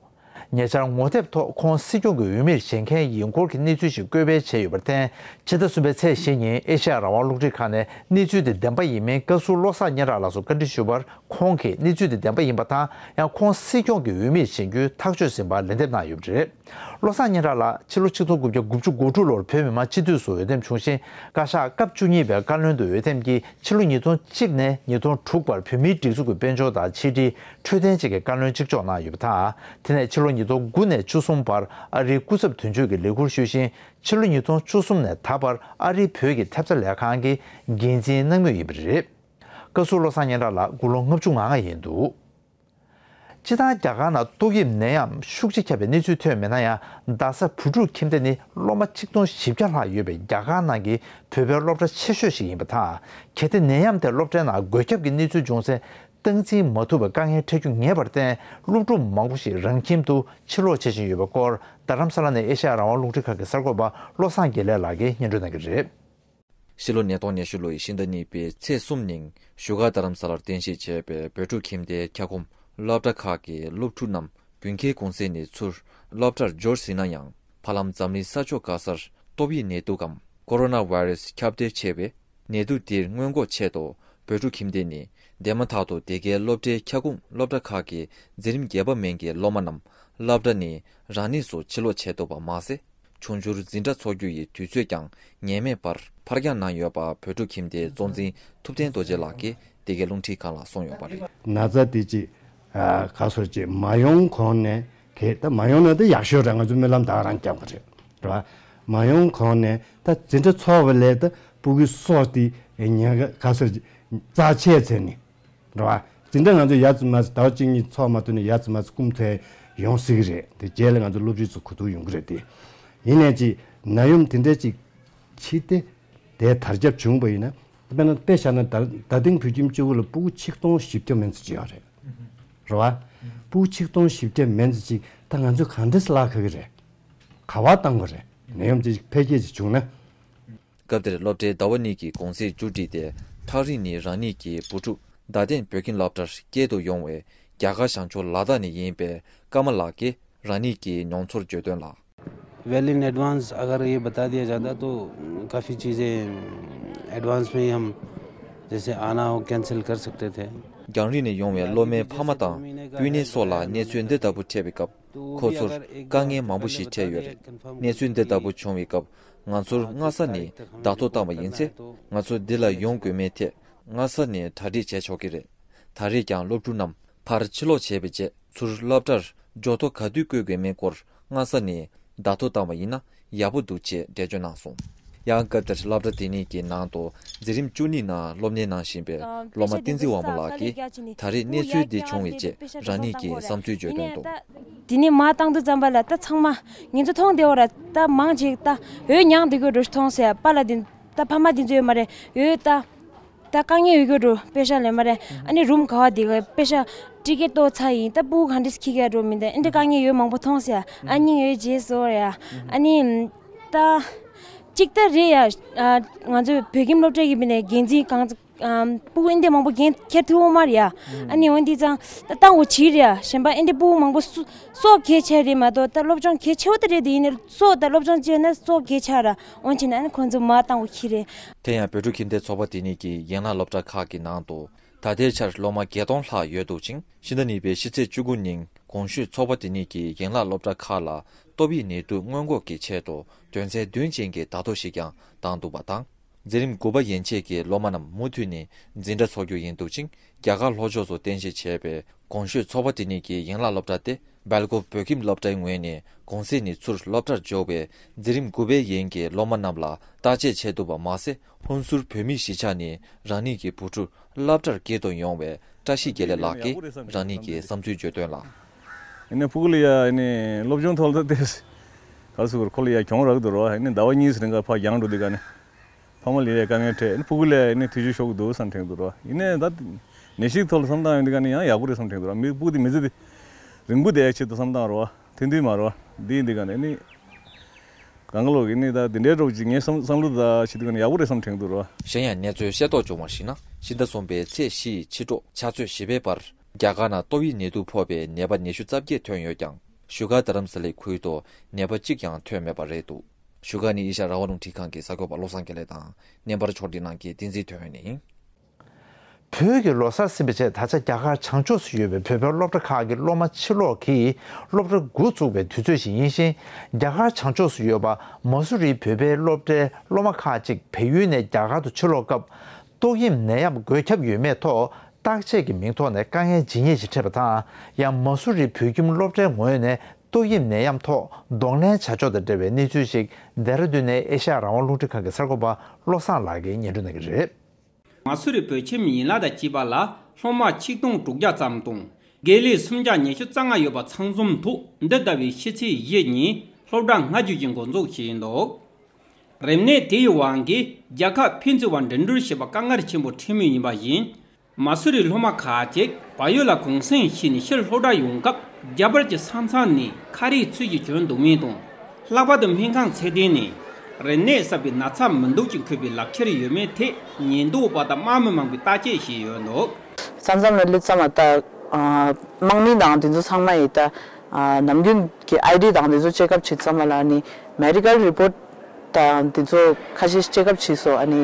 ཉེ་ཆར་ངོ་དེབ་ཐོག་ཁོང་སྲིད་སྐྱོང་གི་འོས་མིར་བཞེངས་མཁན་ཡིན་སྐོར་གྱི་གནས་ཚུལ་ཞིག་བཀོད་སྤེལ་བྱས་ཡོད་པར་བརྟེན། ཕྱི་ཟླ་གསུམ་པའི་ཚེས་བཞི་ཉིན་ཨེ་ཤེ་ཡ་རང་དབང་རླུང་འཕྲིན་ཁང་ནས་གནས་ཚུལ་དེ་བདེན་པ་ཡིན་མིན་བཀའ་ཟུར་བློ་བཟང་སྙན་གྲགས་ལགས་སུ་བཀའ་འདྲི་ཞུས་པར། ཁོང་གིས་གནས་ཚུལ་དེ་བདེན་པ་ཡིན་པ་དང་། ཡང་ཁོང་སྲིད་སྐྱོང་གི་འོས་མིར་བཞེངས་རྒྱུའི་ཐག་གཅོད་ཟིན་པར་ལན་འདེབས་གནང་ཡོད་པ་རེད། བློ་བཟང་སྙན་གྲགས་ལགས་ཕྱི་ལོ་ཆིག་སྟོང་དགུ་བརྒྱ་དགུ་བཅུ་གོ་དྲུག་ལོར་བོད་མི་མང་སྤྱི་འཐུས་སུ་འོས་འདེམས་བྱུང་ཞིང་། བཀའ་ཤག་སྐབས་བཅུ་གཉིས་པའི་བཀའ་བློན་དུ་འོས་འདེམས་ཀྱིས་ཕྱི་ལོ་ཉིས་སྟོང་གཅིག་ནས་ཉིས་སྟོང་དྲུག་བར་བོད་མིའི་སྒྲིག་འཛུགས་ཀྱི་དཔལ་འབྱོར་དང་ཕྱི་དྲིལ་འཕྲོད་བསྟེན་བཅས་ཀྱི་བཀའ་བློན་གཅིག་ལྕོགས་གནང་ཡོད་པ་དང་། དེ་ནས་ཕྱི་ལོ་ཉིས་སྟོང་དགུ་ནས་བཅུ་གསུམ་བར་ཨ་རིའི་སྐུ་ཚབ་དོན་གཅོད་ཀྱི་ལས་ཁུར་ཞུས་ཤིང་། ཕྱི་ལོ་ཉིས་སྟོང་བཅུ་གསུམ་ནས་ད་བར་ཨ་རིའི་བོད་ཀྱི་ཐེབས་རྩ་ལས་ཁང་གི་འགན་འཛིན་གནང་མུས་ཡིན་པ་རེད། བཀའ་ཟུར་བློ་བཟང་སྙན་གྲགས་ལགས་དགུང་ལོ་ལྔ་བཅུ་ང་ལྔ་ཡིན་འདུག་སྤྱིར་བཏང་རྒྱ་གར་ནང་ཏོག་དབྱིབས་ནད་ཡམས་ཤུགས་ཆེ་ཁྱབ་པའི་གནས་ཚུལ་ཐོན་མེད་ན་ཡང་། རྡ་ས་བོད་ཕྲུག་ཁྱིམ་སྡེ་ནི་སློབ་མ་ཆིག་སྟོང་བཞི་བརྒྱ་ལྷག་ཡོད་པའི་རྒྱ་གར་ནང་གི་བོད་པའི་སློབ་གྲྭ་ཆེ་ཤོས་ཤིག་ཡིན་པ་དང་། གལ་ཏེ་ནད་ཡམས་དེ་སློབ་གྲྭའི་ནང་འགོས་ཁྱབ་ཀྱི་གནས་ཚུལ་བྱུང་ཚེ། སྟངས་འཛིན་མ་ཐུབ་པའི་དཀའ་ངལ་འཕྲད་རྒྱུ་ངེས་པར་བརྟེན། སློབ་ཕྲུག་མང་པོ་ཞིག་རང་ཁྱིམ་དུ་ཕྱིར་ལོག་བྱེད་བཞིན་ཡོད་པའི་སྐོར། རྡ་རམ་ས་ལ་ནས་ཨེ་ཤེ་ཡ་རང་དབང་རླུང་འཕྲིན་ཁང་གི་གསར་འགོད་པ་བློ་བཟང་དགེ་ལེགས་ལགས་ཀྱིས་སྙན་སྒྲོན་གནང་གི་རེད། ཕྱི་ལོ་ཉིས་སྟོང་ཉི་ཤུ་ལོའི་ཕྱི་ཟླ་གཉིས་པའི་ཚེས་གསུམ་ཉིན་བཞུགས་སྒར་རྡ་རམ་ས་ལར་རྟེན་གཞི་བྱས་པའི་བོད་ཕྲུག་ཁྱིམ་སྡེའི་ཁྱབ་ཁོངས་སློབ་གྲྭ་ཁག་གི་སློབ་ཕྲུག་རྣམས་དགུན་ཁའི་གུང་གསེང་ནས་ཚུར་སློབ་གྲྭར་འབྱོར་ཟིན་ན་ཡང་། ཧ་ལམ་འཛམ་གླིང་ས་ཕྱོགས་ག་སར་ཏོག་དབྱིབས་ནད་དུག་གམ་ཀོ་རོ་ན་བྷའི་རེས་ཁྱབ་གདལ་ཆེ་བས། ནད་དུག་འདིར་སྔོན་འགོག་ཆེད་དུ་བོད་ཕྲུག་ཁྱིམ་སྡེ་ནས་འདས་མ་ཐག་ཏུ་དེ་གའི་སློབ་གྲྭའི་ཁྱབ་ཁོངས་སློབ་གྲྭ་ཁག་གི་འཛིན་རིམ་བརྒྱད་པ་མན་གྱི་སློབ་མ་རྣམས་སློབ་གྲྭ་ནས་རང་ཉིད་སུ་ཕྱིར་ལོག་བྱས་འདུག་པ་མ་ཟད། འབྱུང་འགྱུར་འཛིན་གྲྭ་འཚོགས་རྒྱུ་ཡི་དུས་ཚོད་ཀྱང་ངེས་མེད་པར་ཕར་འགྱངས་གནང་ཡོད་པ་བོད་ཕྲུག་ཁྱིམ་སྡེའི་གཙོ་འཛིན་ཐུབ་བསྟན་རྡོ་རྗེ་ལགས་ཀྱིས་འདི་གའི་རླུང་འཕྲིན་ཁང་ལ་གསུངས་ཡོད་པ་རེད། ན་ཚ་དེ་ཅིག་ཨ་ག་སོར་ཅིག་མ་ཡོང་གོང་ནས་གལ་ད་མ་ཡོང་ན་ད་ཡག་ཤོས་རེད། ང་ཚོ་སྨོན་ལམ་ད་ག་རང་རྒྱབ་པ་རེད། རེད་བ། མ་ཡོང་གོང་ནས་ད་འཛིན་གྲྭ་འཚོགས་པ་ལས་ད་སྤུ་གུའི་སྲོག་དེ་ཉེན་ཁ་ག་སོར་ཅིག་རྩ་ཆེ་ཚེ་ནི། རེད་བ། འཛིན་གྲྭ་ང་ཚོ་ཡ་ཙི་མ་ཙི་ཟླ་བ་གཅིག་གཉིས་ཚོགས་མ་ཐུབ་ན་ཡ་ཙི་མ་ཙི་སྐུམ་ཐལ་ཡོང་སྲིད་ཀྱི་རེད། དེ་རྗེས་ལ་ང་ཚོ་སློབ་ཕྲུག་ཚོ་གོ་ཐུག་ཡོང་གི་རེད་དེ། ཡིན་ནའི་ཅིག་ན་ཡོམ་དེ་འདྲ་ཅིག་ཕྱི་དེ་དེ་དར་ཁྱབ་བྱུང་བ་ཡིན་ན། དཔེར་ན་དཔེ་བཞག་ན་ད་རྡ་སྟེང་བོད་ཁྱིམ་གཅིག་པུ་ལ་སྤུ་གུ་ཆིག་སྟོང་བཞི་བརྒྱ་མན་ཙམ་ཅིག་ཡོད་རེད། རེད་བ། སྤུ་གུ་ཆིག་སྟོང་བཞི་བརྒྱ་མན་ཙམ་ཅིག་ད་ང་ཚོས་གང་འདྲས་བརླག་ག་གི་རེད། ག་བ་བཏང་དགོས་རེད། ན་ཡོམ་ཅིག་འཕེལ་རྒྱས་ཅིག་བྱུང་ན། སྐབས་དེར་སློབ་གྲྭའི་ཟླ་བ་གཉིས་ཀྱི་གུང་སེང་མཇུག་བསྒྲིལ་ཏེ། ཐག་རིང་ནས་རང་ཉིད་ཀྱི་བུ་ཕྲུག་རྡ་སྟེང་བོད་ཁྱིམ་སློབ་གྲྭར་སྐྱེལ་དུ་ཡོང་བའི་རྒྱ་གར་བྱང་ཕྱོགས་ལ་དྭགས་ནས་ཡིན་པའི་ཀརྨ་ལགས་ཀྱིས་རང་ཉིད་ཀྱི་མྱོང་ཚོར་བརྗོད་དོན་ལ། well in advance अगर ये बता दिया जाता तो काफ़ी चीज़ें एडवांस में ही हम जैसे आना हो कैंसिल कर सकते थे। རྒྱང་རིང་ནས་ཡོང་བའི་སློབ་མའི་ཕ་མ་དང་སྤུན་ཉེ་སོགས་ལ་གནས་ཚུལ་འདི་ལྟ་བུ་འཕྲད་པའི་སྐབས། ཁོ་ཚོར་དཀའ་ངལ་མང་པོ་ཞིག་འཕྲད་ཡོད་རེད། གནས་ཚུལ་འདི་ལྟ་བུ་བྱུང་བའི་སྐབས། ང་ཚོར་སྔ་ས་ནས་བརྡ་ཐོ་བཏང་བ་ཡིན་ཚེ། ང་ཚོ་འདི་ལ་ཡོང་དགོས་མིན་ཐད་སྔ་ས་ནས་གྲ་སྒྲིག་བྱས་ཆོག་གི་རེད། ད་རེས་ཀྱང་སློབ་ཕྲུག་རྣམས་ཕར་ཕྱིར་ལོག་བྱས་པའི་རྗེས། ཚུར་སློབ་གྲྭར་འབྱོར་ཐོ་ག་དུས་བཀོད་དགོས་མིན་སྐོར་སྔ་ས་ནས་བརྡ་ཐོ་བཏང་བ་ཡིན་ན་ཡག་པོ་འདུག་ཅེས་འགྲེལ་བརྗོད་གནང་སོང་། ཡང་སྐབས་དེར་སློབ་གྲྭ་དེ་ཉིད་ཀྱི་ནང་དུ་འཛིན་རིམ་བཅུ་གཉིས་ནང་སློབ་གཉེར་གནང་བཞིན་པའི་སློབ་མ་བསྟན་འཛིན་དབང་མོ་ལགས་ཀྱིས། ད་རེས་གནས་ཚུལ་འདི་བྱུང་བའི་རྗེས་རང་ཉིད་ཀྱི་བསམ་ཚུལ་བརྗོད་དོན་དུ། དེ་ནས་མར་བཏང་དུས་ཙམ་པ་ལ་ད་ཚང་མ་ང་ཚོ་མཐོང་བདེ་བོ་ར། ད་མང་ཅིག་ད་འོད་མྱངས་འདུག་གི་འགྲོ་མཐོང་ཟེར། པཱ་ལགས་འདི་ད་ཕ་མ་འདི་ཚོ་ཡོད་མ་རེད། འོད་ད་ད་དཀའ་ངལ་ཡོད་གི་འགྲོ། པེ་ཤ་ལེན་མ་རེད། ཨ་ནི་རུམ་ག་བ་འདི་ག་པེ་ཤ་ཊི་ཀེ་ཊི་ཏོ་ཚ་ཡིན། ད་སྤུ་གུ་ག་འདྲས་ཁྱི་ག་འགྲོ་མི་འདུག་ཨེ་འདྲ་དཀའ་ངལ་ཡོད་མང་པོ་མཐོང་ཟེར། ཨ་སྙིང་འོད་རྗེ་སོ་ཡ། ཨ་ནི་ད་གཅིག་ད་རེད་ཡ། ང་ཚོའི་བོད་ཁྱིམ་སློབ་གྲྭའི་གི་མི་ནས་འགན་འཛིན་གང་ཨམ། སྤུ་གུ་ཨིན་དེ་མང་པོ་འགན་འཁྱེར་ཐུབ་འོང་མ་རེད་ཡ། ཨ་ནི་འོན་ཏེ་ཙང་ད་བཏང་དགོས་ཅི་རེད་ཡ། གཞན་པ་ཨིན་དེ་སྤུ་གུ་མང་པོ་སུ་སྲོག་གལ་ཆེ་རེད་མ་གཏོགས། ད་སློབ་སྦྱོང་གལ་ཆེ་བོ་ད་རེད་དེ། ཡིན་ནའི་སྲོག་ད་སློབ་སྦྱོང་བྱས་ན་སྲོག་གལ་ཆེ་ར། འོན་ཅི་ན་ཨ་ནི་ཁོང་ཚོ་མ་བཏང་དགོས་ཁྱི་རེད། དེ་ཡང་བོད་ཕྲུག་ཁྱིམ་སྡེ་ཚོགས་པ་དེ་ཉིད་ཀྱི་ཡན་ལག་སློབ་གྲྭ་ཁག་གི་ནང་དུ་ད་ལྟའི་ཆར་སློབ་མ་བརྒྱད་སྟོང་ལྷག་ཡོད་འདུག་ཅིང་། ཕྱི་ཟླ་གཉིས་པའི་ཕྱི་ཚེས་བཅུ་དགུ་ཉིན་གོང་ཞུས་ཚོགས་པ་དེ་ཉིད་ཀྱིས་ཡན་ལག་སློབ་གྲྭ་ཁག་ལ་ཏོག་དབྱིབས་ནད་དུག་སྔོན་འགོག་གི་ཆེད་དུ་དོན་ཚན་བདུན་ཅན་གྱི་བརྡ་ཐོ་ཞིག་ཀྱང་བཏང་འདུག་པ་དང་། འཛིན་རིམ་དགུ་པ་ཡན་ཆད་ཀྱི་སློབ་མ་རྣམས་མུ་མཐུད་ནས་འཛིན་གྲྭ་འཚོགས་རྒྱུ་ཡིན་འདུག་ཅིང་། རྒྱ་གར་ལྷོ་ཕྱོགས་སུ་རྟེན་གཞི་བྱས་པའི་གོང་ཞུས་ཚོགས་པ་དེ་ཉིད་ཀྱི་ཡན་ལག་སློབ་གྲྭ་སྟེ། སྦེལ་ཀོབ་བོད་ཁྱིམ་སློབ་གྲྭའི་ངོས་ནས་གུང་གསེང་ནས་ཚུར་སློབ་གྲྭར་འབྱོར་བའི་འཛིན་རིམ་དགུ་པའི་ཡན་གྱི་སློབ་མ་རྣམས་ལ་བརྟག་དཔྱད་བྱས་འདུག་པ་མ་ཟད། ཧུན་སུར་བོད་མིའི་གཞིས་ཆགས་ནས་རང་ཉིད་ཀྱི་བུ་ཕྲུག་སློབ་གྲྭར་སྐྱེལ་དུ་ཡོང་བའི་བཀྲ་ཤིས་དགེ་ལེགས་ལགས་ཀྱིས་རང་ཉིད་ཀྱི་བསམ་ཚུལ་བརྗོད་དོན་ལ། ཡིན་ནའི་ཕྲུ་གུ་ལ་ཡ་ཡིན་ནའི་སློབ་སྦྱོང་ཐོག་ལ་ད་ལྟ་ག་རེ་ཟེར་དགོས་རེད། ཁོ་ལ་ཡ་གྱོང་རག་འདུག་རོ། ཡིན་ནའི་ཟླ་བ་གཉིས་རིང་ག་ཕར་རྒྱང་འགྲོ་དུས་ག་ནས་ཕ་མ་ལ་ཡ་དཀའ་ངལ་འཕྲད། ཡིན་ནའི་ཕྲུ་གུ་ལ་ཡ་ཡིན་ནའི་ཐེ་བྱུས་ཤོར་གི་འདུག་བསམ་དྲན་འདུག་རོ། ཡིན་ནའི་ད་ནད་གཞི་ཐོག་ལ་བསམ་བཏང་ཡོང་དུས་ག་ནས་ཡང་ཡག་པོ་རེད་བསམ་དྲན་འདུག་རོ། མི་ཕྲུ་གུ་དེ་མི་ཚེ་དེ་རིང་པོ་བསྡད་ཡ་ཆེད་དུ་བསམ་བཏང་རོ། དེ་འདུས་མ་རོ། འདི་ཡིན་དུས་ག་ནས་ནི་གང་ག་ལོག་གི་ནི་ད་དེ་འདྲའི་འགྲོ་གི་ངའི་བསམ་བསམ་བློ་ད་བྱེད་དུས་ག་ནས་ཡག་པོ་རེད་བསམ་དྲན་འདུག་རོ། གཞན་ཡང་གནས་ཚུལ་ཤེས་རྟོགས་བྱུང་བར་གཞིགས་ན། ཕྱི་ཟླ་གསུམ་པའི་ཚེས་བཞི་ཡི་ཕྱི་དྲོ་ཕྱག་ཚོད་བཞི་པའི་བར། རྒྱ་གར་ནང་ཏོག་དབྱིབས་ནད་དུག་ཕོག་པའི་ནད་པ་ཉི་ཤུ་རྩ་བརྒྱད་ཐོན་ཡོད་ཀྱང་། བཞུགས་སྒར་རྡ་རམ་ས་ལའི་ཁུལ་དུ་ནད་པ་གཅིག་ཀྱང་ཐོན་མེད་པ་རེད་འདུག་བཞུགས་སྒར་ནས་ཨེ་ཤ་ཡ་རང་དབང་རླུང་འཕྲིན་ཁང་གི་གསར་འགོད་པ་བློ་བཟང་དགེ་ལེགས་དང་། བརྙན་པར་ཕྱོགས་སྒྲིག་གནང་མཁན་བསྟན་འཛིན་དོན་ཡོད་ནས་ཡིན། བོད་ཀྱི་ལོ་གསར་ཟིན་པའི་རྗེས། ད་ཆ་རྒྱ་གར་བྱང་ཕྱོགས་སུ་ཡོད་པའི་བོད་པའི་སློབ་གྲྭ་ཁག་གི་སློབ་མ་ཕྱིར་ལོག་གིས་སློབ་གྲྭ་འགོ་བཙུགས་པའི་དུས་ཚོད་ཞིག་ཡིན་ཞིང་། རྒྱ་གར་བྱང་ཕྱོགས་སུ་ཡོད་པ་མ་སུ་རིའི་བོད་པའི་སློབ་གྲྭའི་སློབ་མ་ཁག་ཅིག་བལ་ཡུལ་ནས་རྒྱ་གར་དུ་ཕྱིར་ལོག་སྐབས། ཏོག་དབྱིབས་ནད་ཡམས་འགོས་ཁྱབ་ཡོད་མེད་ཐོག་བརྟག་དཔྱད་ཀྱི་མིང་ཐོག་ནས་དཀའ་ངལ་ཇི་སྙེད་ཅིག་འཕྲད་པ་དང་། ཡང་མ་སུ་རི་བོད་ཁྱིམ་སློབ་གྲྭའི་ངོས་ནས་ཏོག་དབྱིབས་ནད་ཡམས་ཐོག་གདོང་ལེན་བྱ་ཕྱོགས་དང་འབྲེལ་བའི་གནས་ཚུལ་ཞིག་ལྡེ་ར་ལྡུན་ནས་ཨེ་ཤ་ཡ་རང་དབང་རླུང་འཕྲིན་ཁང་གི་གསར་འགོད་པ་བློ་བཟང་ལགས་ཀྱིས་སྙན་སྒྲོན་གནང་གི་རེད། མ་སུ་རི་བོད་ཁྱིམ་ཡན་ལག་དང་བཅས་པ་ལ་སློབ་མ་ཆིག་སྟོང་དྲུག་བརྒྱ་ཙམ་དང་དགེ་ལས་སུམ་བརྒྱ་ཉི་ཤུ་རྩ་ལྔ་ཡོད་པ་ཚང་འཛོམས་ཐོག་འདི་ཟླ་བའི་ཕྱི་ཚེས་བཞི་ཉིན་སློབ་གྲྭ་སྔ་འགྱུར་གྱི་འགོ་འཛུགས་བྱས་འདུག་རིམས་ནད་དེ་ཡི་དབང་གིས་རྒྱལ་ཁབ་ཕན་ཚུན་བར་འགྲིམ་འགྲུལ་བྱེད་པར་དཀའ་ངལ་ཆེན་པོ་འཕྲད་མུས་ཡིན་པ་བཞིན། མ་སུ་རིའི་སློབ་མ་ཁག་ཅིག་བལ་ཡུལ་ལ་གུང་སེང་བྱས་ནས་ཕྱིར་སློབ་གྲྭར་ཡོང་སྐབས་རྒྱ་བལ་གྱི་ས་མཚམས་ནས་ཁ་རས་ཚུད་ཀྱི་བྱོན་འདུག་མིན་དང་། ལྷག་པར་དུ་སྨན་ཁང་ཚད་ལྡན་ནས་རིམས་ནད་གསར་པའི་ན་ཚ་མི་འདུག་ཅིང་འཁོད་པའི་ལག་ཁྱེར་ཡོད་མེད་ཐད་ཉེན་རྟོག་པ་དང་དམག་མི་མང་པོས་བརྟག་དཔྱད་བྱས་ཡོད་འདུག་ས་མཚམས་ལ་སླེབས་ཙམ་ལ་ད་དམག་མི་དང་དེ་ཚོ་ཚང་མ་ཡིས་ད་ནམ་རྒྱུན་གྱི་ཨའི་ཌི་དང་དེ་ཚོ་ཅེག་ཨབ་བྱེད་ཙམ་ལ་ནི་མེ་ཌི་ཀལ་རི་པོར་ཊི་དང་དེ་ཚོ་ཁ་ཤས་ཅེག་ཨབ་བྱས་སོང་། ཨ་ནི་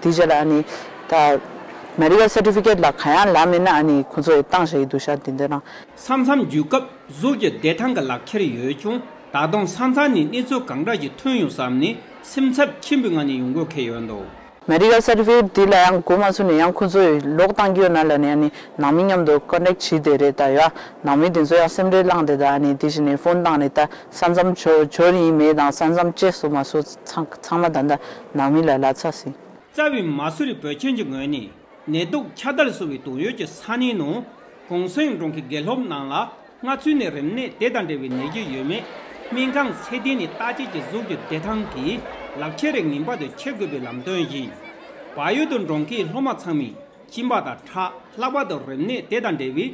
དེ་རྗེས་ལ་ཨ་ནི་ད་མེ་ཌི་ཀལ་སར་ཊི་ཕི་ཀེཊ་ལ་ག་ཡང་ལབ་མེད་ན་ཨ་ནི་ཁོ་ཚོ་ཡིས་བཏང་བཞག་གི་འདུག་ཤག་དེ་འདྲ་རང་། ས་མཚམས་བརྒྱུད་སྐབས་གཟུགས་ཀྱི་བདེ་ཐང་གི་ལག་ཁྱེར་ཡོད་ཀྱང་ད་དུང་ས་མཚམས་ནས་གནས་ཚུལ་གང་འདྲ་ཞིག་ཐོན་ཡོང་བསམ་ནས་སེམས་འཚབ་ཆེན་པོའི་ངང་ནས་ཡོང་དགོས་ཁེལ་ཡོད་འདུག་མེ་ཌི་ཀལ་སར་ཊི་ཕི་ཀེཊ་འདི་ལ་ཡང་གོ་མ་ཚོར་ནས་ཡང་ཁོ་ཚོས་ལོག་བཏང་གི་ཡོད་ན་ལབ་ནས་ཨ་ནི་ནང་མི་མཉམ་དུ་ཀོན་ཊེག་བྱས་བསྡད་རེད། ད་ཡ་ནང་མི་དེ་ཚོ་ཡང་སེམས་ཁྲལ་བསླངས་ཏེ་ད་ཨ་ནི་དེ་བཞིན་ནས་ཕོན་བཏང་ནས་ད་ས་མཚམས་འབྱོར་འབྱོར་ཡིན་མེད་དང་ས་མཚམས་བཅད་སོང་མ་སོང་ཚང་ཚང་མ་ད་ལྟ་ནང་མི་ལ་ལབ་ཚར་ཟིན། རྩ་བའི་མ་སུ་རི་བོད་ཁྱིམ་གྱི་ངོས་ནས་ནད་དུག་ཁྱབ་གདལ་སོང་བའི་དོགས་ཡོད་ཀྱི་ས་གནས་ནང་གུང་སེང་གྲོང་ཁྱེར་དགེ་སློབ་ནང་ལ། སྔ་ཚུད་ནས་རིམས་ནད་དེ་དང་འབྲེལ་བའི་ནད་གཞི་ཡོད་མེད་སྨན་ཁང་ཚད་ལྡན་ནས་བརྟག་དཔྱད་ཀྱིས་གཟུགས་ཀྱི་བདེ་ཐང་གི་ལག་ཁྱེར་ངེས་པར་དུ་འཁྱེར་དགོས་པའི་ལམ་སྟོན་ཡིན། བལ་ཡུལ་དུ་འགྲོ་མཁན་སློབ་མ་ཚང་མས་གཅིན་པ་དང་ཁྲག་ལྷག་པར་དུ་རིམས་ནད་དེ་དང་འབྲེལ་བའི་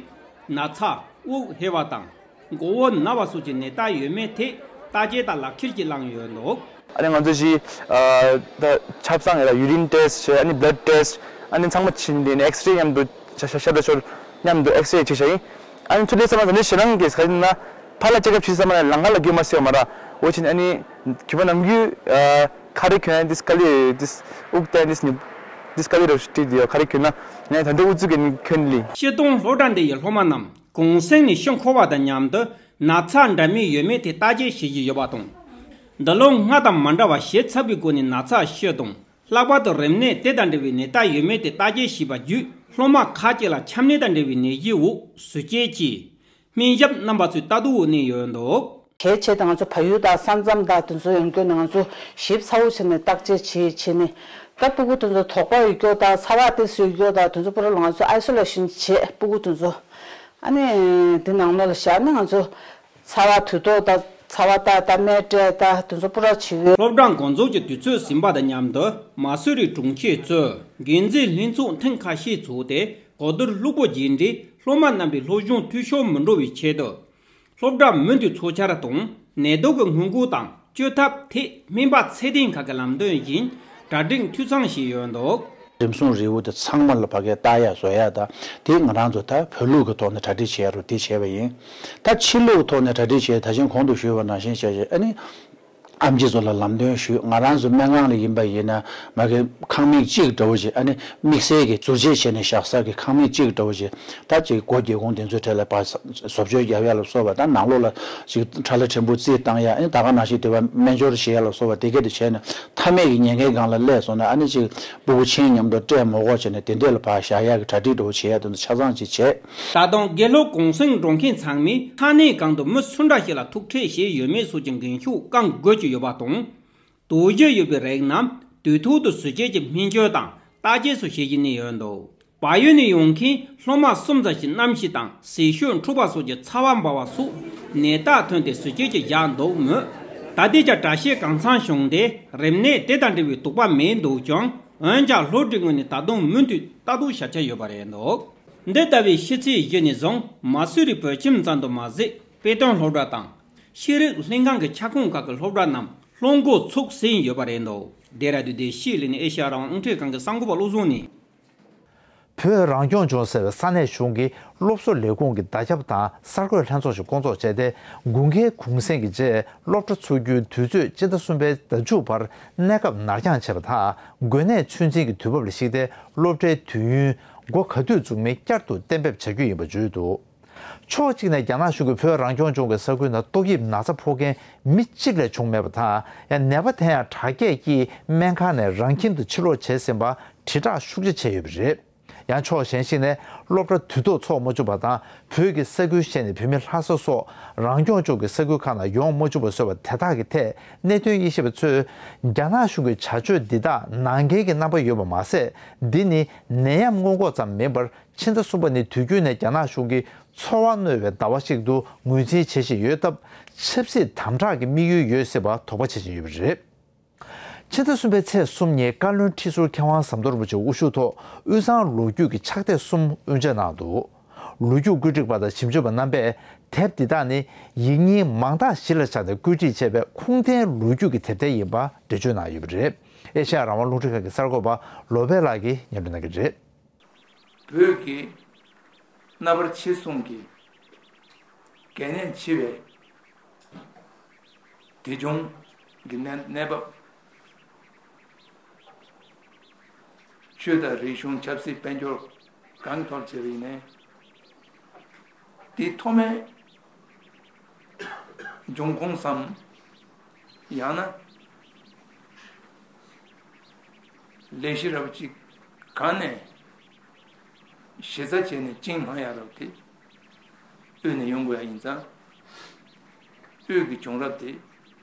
ན་ཚ་དབུགས་ཧལ་བ་དང་མགོ་བོ་ན་བ་སོགས་ཀྱི་ནད་རྟགས་ཡོད་མེད་ཐད་བརྟག་དཔྱད་དང་ལག་ཁྱེར་གྱིས་བླངས་ཡོད་འདུག་ཨ་ནི་ང་ཚོ་ཞིག་ཨ་ད་ཆབ་གསང་ཡིན་ལ་ཡུ་རིན་ཊེ་སི་ཊི་བྱས། ཨ་ནི་བྷི་ལཌ་ཊེ་སི་ཊི། ཨ་ནི་ཚང་མ་ཕྱིན་ཏེ་ནི་ཨེགས་རེ་མཉམ་དུ་ཤ་ཤ་ཤ་ད་ཤོར་མཉམ་དུ་ཨེགས་རེ་བྱས་བྱས་ཡིན། ཨ་ནི་ཚུར་སླེབས་ཙམ་ལ་ད་ནི་ཞེ་སྡང་གིས་ག་རེ་ན་ཕར་ལ་ཅེག་ཨབ་བྱེད་ཙམ་ལ་ལམ་ཁ་ལ་སྐྱོན་མ་སེལ་བ་མ་ར། འོ་ཆེན་ཨ་ནི་གུས་པ་ནམ་རྒྱུན་ཨ་ཁ་རེ་གྱོན་ཡ་འདི་དཀའ་ལས་འདི་དབུགས་བཏང་འདི་ནི་འདི་དཀའ་ལས་རོ་ཤི་ཏི་ཡོ་ཁ་རེ་གྱོན་ན་ངས་ད་འདི་ཨུ་ཚུགས་གི་ནི་གྱོན་ལི། སྤྱིར་བཏང་སློབ་གྲྭ་འདི་ཡི་སློབ་མ་རྣམས་གུང་སེང་ནས་ཤི་འཁོར་བ་དང་མཉམ་དུ་ན་ཚ་འདྲ་མིན་ཡོད་མེད་དེ་བརྟག་དཔྱད་བྱེད་ཀྱི་ཡོད་པ་དང་། འདི་ལོ་སྔ་དང་མ་འདྲ་བར་ཞེ་ཚབས་ཀྱི་སྒོ་ནས་ན་ཚ་ཤི་དང་། ལྷག་པར་དུ་རིམས་ནད་དེ་དང་འབྲེལ་བའི་ནད་རྟགས་ཡོད་མེད་དེ་བརྟག་དཔྱད་བྱས་པ་བརྒྱུད་སློབ་མ་ཁག་ཅིག་ལ་ཆམ་ནད་དང་འབྲེལ་བའི་ནད་གཞིའི་འོག་ཟུར་བཅད་ཀྱིས་སྨན་ཞབས་རྣམ་པ་ཚོས་ལྟ་རྟོག་འོག་གནས་ཡོད་འདུག་གལ་ཆེ་དང་ང་ཚོ་བལ་ཡུལ་དང་ས་མཚམས་དང་དེ་ཚོ་ཡོང་རྒྱུ་ནས་ང་ཚོ་ཞིབ་ཚགས་པོ་བྱས་ནས་བརྟག་དཔྱད་བྱེད་བྱས་ནས་ད་སྤུ་གུ་དེ་ཚོ་དོགས་པ་ཡོད་རྒྱུ་དང་ཚ་བ་དེ་ཚོ་ཡོད་རྒྱུ་དང་དེ་ཚོ་པུ་ར་ལ་ང་ཚོ་ཨའི་སོ་ལེ་ཤན་བྱས་སྤུ་གུ་དེ་ཚོ་ཨ་ནི་དེ་ནང་ལོགས་ལ་བཞག་ནས་ང་ཚོ། ཚ་བ་དུས་ཐོག་དང་ཚ་བ་ལྟ་དང་སྨན་སྤྲད་དང་དེ་ཚོ་པུ་ར་བྱེད་ཡོད། སློབ་གྲྭ་འགོ་འཛུགས་ཀྱི་དུས་ཚོད་ཟིན་པ་དང་མཉམ་དུ་མ་སུ་རི་གྲོང་ཁྱེར་གཙོས་འགན་འཛིན་ལྷན་ཚོགས་ཐེངས་ཁ་ཤས་ཚོགས་ཏེ་གོ་བསྡུར་ལྷུག་པོ་བྱས་འབྲས་སློབ་མ་རྣམ་པའི་སློབ་སྦྱོང་འཐུས་ཤོར་མི་འགྲོ་བའི་ཆེད་དུ། སློབ་གྲྭ་མུ་མཐུད་འཚོགས་འཆར་དང་ནད་དུག་གི་སྔོན་འགོག་དང་། བཅོས་ཐབས་ཐད་སྨན་པ་ཚད་ལྡན་ཁག་གི་ལམ་སྟོན་བཞིན་གྲ་སྒྲིག་འཐུས་ཚང་བྱས་ཡོད་འདུག་རིམས་སྲུང་རིལ་བུ་དེ་ཚང་མ་ལ་ཕ་གིར་བལྟ་ཡ་བཟོ་ཡ་དང་དེ་ང་རང་ཚོ་ད་བོད་ལུགས་ཀྱི་ཐོག་ནས་གྲ་སྒྲིག་བྱེད་ཡ་རུ་དེ་བྱས་པ་ཡིན། ད་ཕྱི་ལུགས་ཐོག་ནས་གྲ་སྒྲིག་བྱས་ད་གིན་གོང་དུ་ཞུས་པ་ནང་བཞིན་བྱས་བྱས་ཨ་ནི་ཨེམ་ཆི་ཚོ་ལ་ལམ་སྟོན་ཞུས། ང་རང་ཚོ་སྨན་ཁང་ལ་ཡིན་པ་ཡིན་ན་མ་གི་ཁང་མིག་གཅིག་འདྲ་བོ་ཞིག་ཨ་ནི་དམིགས་བསལ་གྱི་ཟུར་བཅད་བྱས་ནས་བཞག་ས་གི་ཁང་མིག་གཅིག་འདྲ་བོ་ཞིག་ད་ཅིག་སྒོ་སྒེའུ་ཁུང་དེ་ཚོའི་གྲས་ལ་ཕར་བཟོ་བཅོས་རྒྱབ་ཡ་ལ་སོགས་པ་དང་ནང་ལོགས་ལ་ཅིག་ཁྲ་ལ་ཕྲན་བུ་རྩིས་བཏང་ཡ་ཨ་ནི་ད་ག་ནང་བཞིན་དེ་བ་སྨན་སྦྱོར་བྱེད་ཡ་ལ་སོགས་པ་དེ་གས་དེ་བྱས་ནས་མཐའ་མེད་ཀྱི་ཉེན་ཁའི་སྒང་ལ་སླེབས་སོང་ན་ཨ་ནི་ཅིག་སྤུ་གུ་ཆེན་མཉམ་དུ་སྤྲད་མ་དགོས་བྱས་ནས་དེ་འདྲས་ལ་ཕར་བཞག་ཡ་གི་གྲ་སྒྲིག་འདྲ་བོ་བྱེད་ཡ་དེ་ཚོ་ཆ་ཚང་ཅིག་བྱས། ད་དུང་དགེ་ལྷོ་གུང་སེང་འགྲོ་མཁན་ཚང་མས་ས་གནས་གང་དུ་མི་སུ་འདྲ་ཞིག་ལ་ཐུག་འཕྲད་བྱས་ཡོད་མེད་སོགས་ཀྱི་འགན་ཤུགས་བསྐང་དགོས་ཀྱི་ཡོད་པ་དང་། དོགས་གཞི་ཡོད་པའི་རིགས་རྣམས་དུས་ཐོག་ཏུ་ཟུར་བཅད་ཀྱི་སྨན་བཅོས་དང་བརྟག་དཔྱད་སོགས་བྱེད་བཞིན་ནས་ཡོད་འདུག་བལ་ཡུལ་ནས་ཡོང་མཁན་སློབ་མ་གསུམ་ཙམ་ཞིག་གནམ་གཤིས་དང་ཟས་སྤྱོད་འཁྲུག་པ་སོགས་ཀྱི་ཚ་བ་འབར་བ་སོགས་ནད་རྟགས་ཐོན་ཏེ་ཟུར་བཅད་ཀྱི་བཞག་འདུག་མོད། ད་ལྟའི་ཆར་གྲྭ་ཤག་གང་ཚང་བྱུང་སྟེ་རིམས་ནད་དེ་དང་འབྲེལ་བའི་དོགས་པ་མེད་འདུག་ཀྱང་འོན་ཀྱང་སློབ་གྲྭའི་ངོས་ནས་ད་དུང་མུ་མཐུད་ལྟ་རྟོག་བྱ་འཆར་ཡོད་པ་རེད་འདུག་འདི་ལྟ་བུའི་ཤི་ཚད་གཞི་ནས་བཟུང་མ་སུ་རི་བོད་ཁྱིམ་ཙམ་དུ་མ་ཟད་དཔེ་སྟོན་སློབ་གྲྭ་དང་། ཤེས་རིག་ལྷན་ཁང་གི་ཁྱབ་ཁོངས་ཁག་གི་སློབ་གྲྭ་རྣམས་སློབ་འགོ་ཚུགས་ཟིན་ཡོད་པ་རེད་འདུག་ལྡེ་ར་ལྡུན་ནས་ཤེས་ལས་ནས་ཨེ་ཤ་ཡ་རང་དབང་རླུང་འཕྲིན་ཁང་གི་གསར་འགོད་པ་བློ་བཟང་ནས། བོད་རང་སྐྱོང་ལྗོངས་ཟེར་བའི་ས་གནས་གཞུང་གིས་སློབ་གསོ་ལས་ཁུངས་ཀྱི་བརྡ་ཁྱབ་དང་གསར་འགོད་ལྷན་ཚོགས་ཤིག་བསྐོང་ཚོགས་བྱས་ཏེ། དགུན་ཁའི་གུང་སེང་གི་རྗེས་སློབ་གྲྭ་ཚུགས་རྒྱུའི་དུས་ཚོད་སྤྱི་ཟླ་གསུམ་པའི་ཟླ་མཇུག་བར་གནས་སྐབས་ནར་འགྱངས་བྱས་པ་དང་། འགོས་ནད་ཚོད་འཛིན་གྱི་དུས་བབ་ལ་གཞིགས་ཏེ་སློབ་གྲྭའི་དུས་ཡུན་འགོ་ག་དུས་བཙུགས་མིན་བསྐྱར་དུ་གཏན་འབེབས་བྱ་རྒྱུ་ཡིན་པ་བརྗོད་འདུག་ཕྱོགས་གཅིག་ནས་རྒྱ་ནག་གཞུང་གིས་བོད་རང་སྐྱོང་ལྗོངས་ཀྱི་ས་ཁུལ་ནང་ཏོག་དབྱིབས་ན་ཚ་ཕོག་མཁན་མི་གཅིག་ལས་བྱུང་མེད་པ་དང་། ཡང་ནད་པ་དེ་ཡང་དྲག་སྐྱེད་ཀྱིས་སྨན་ཁང་ནས་རང་ཁྱིམ་དུ་ཕྱིར་ལོག་བྱས་ཟིན་པ་དྲིལ་བསྒྲགས་ཤུགས་ཆེ་བྱས་ཡོད་པ་རེད། ཡང་ཕྱོགས་གཞན་ཞིག་ནས་སློབ་གྲྭ་དུས་ཐོག་འཚོགས་མ་བཅུག་པ་དང་། བོད་ཀྱི་ས་ཁུལ་གཞན་ནས་བོད་མི་ལྷ་ས་སོགས་རང་སྐྱོང་ལྗོངས་ཀྱི་ས་ཁུལ་ཁག་ནང་ཡོང་མ་བཅུག་པ་བཟོས་པ་དེ་དག་གི་ཐད་གནད་དོན་དབྱེ་ཞིབ་པ་ཚོས། རྒྱ་ནག་གཞུང་གི་བྱ་སྤྱོད་འདི་དག་ནང་འགལ་གྱི་རྣམ་པ་ཡོད་པ་མ་ཟད། འདི་ནི་ནད་ཡམས་སྔོན་འགོག་ཙམ་མིན་པར། ཕྱི་ཟླ་གསུམ་པ་ནས་དུས་རྒྱུན་ནས་རྒྱ་ནག་གཞུང་གིས་ཚོར་བ་རྣོ་བའི་ཟླ་བ་ཞིག་ཏུ་ངོས་འཛིན་བྱེད་བཞིན་ཡོད་སྟབས། ཆབ་སྲིད་དམ་དྲག་གི་དམིགས་ཡུལ་ཡོད་སྲིད་པ་དོགས་པ་བྱེད་བཞིན་ཡོད་པ་རེད། ཕྱི་ཟླ་གསུམ་པའི་ཚེས་གསུམ་ཉིན་བཀའ་བློན་ཁྲི་ཟུར་མཁས་དབང་ཟམ་གདོང་རིན་པོ་ཆེ་དབུ་བཞུགས་ཐོག་དབུས་གཙང་ལོ་རྒྱུས་ཀྱི་ཕྱག་དེབ་གསུམ་དབུ་འབྱེད་གནང་འདུག་ལོ་རྒྱུས་བཀོད་སྒྲིག་པ་དང་ཞིབ་འཇུག་པ་རྣམ་པས་དེབ་འདི་དག་ནི་ཡིག་རྙིང་མང་དག་གཞི་ལ་བཞག་ནས་བཀོད་སྒྲིག་བྱས་པའི་ཁུངས་ལྡན་ལོ་རྒྱུས་ཀྱི་དེབ་ཐེར་ཡིན་པ་འགྲེལ་བརྗོད་གནང་ཡོད་པ་རེད། ཨེ་ཤ་ཡ་རང་དབང་རླུང་འཕྲིན་ཁང་གི་གསར་འགོད་པ་བློ་བྷེ་ལགས་ཀྱིས་སྙན་སྒྲོན་གནང་གི་རེད། བོད་ཀྱི་རྣམ་པར་ཕྱི་གསུམ་གྱི་གལ་གནད་ཆེ་བའི་དེ་བྱུང་གི་གནས་གནས་བབ། ཆོས་དང་རིག་གཞུང་ཆབ་སྲིད་དཔལ་འབྱོར་གང་གི་ཐོག་བྱས་པ་ཡིན་ནའི། དེ་ཐོག་མའི་འབྱུང་ཁུངས་སམ། ཡང་ན་ལས་གཞི་རབ་ཅིག་གང་ནས་གཞི་རྩ་བྱས་ནས་བཅིངས་གནང་ཡ་རབ་དེ་དབུས་ནས་ཡོང་དགོས་ཡ་ཡིན་ཙང་། དབུས་ཀྱི་བྱུང་རབས་དེ་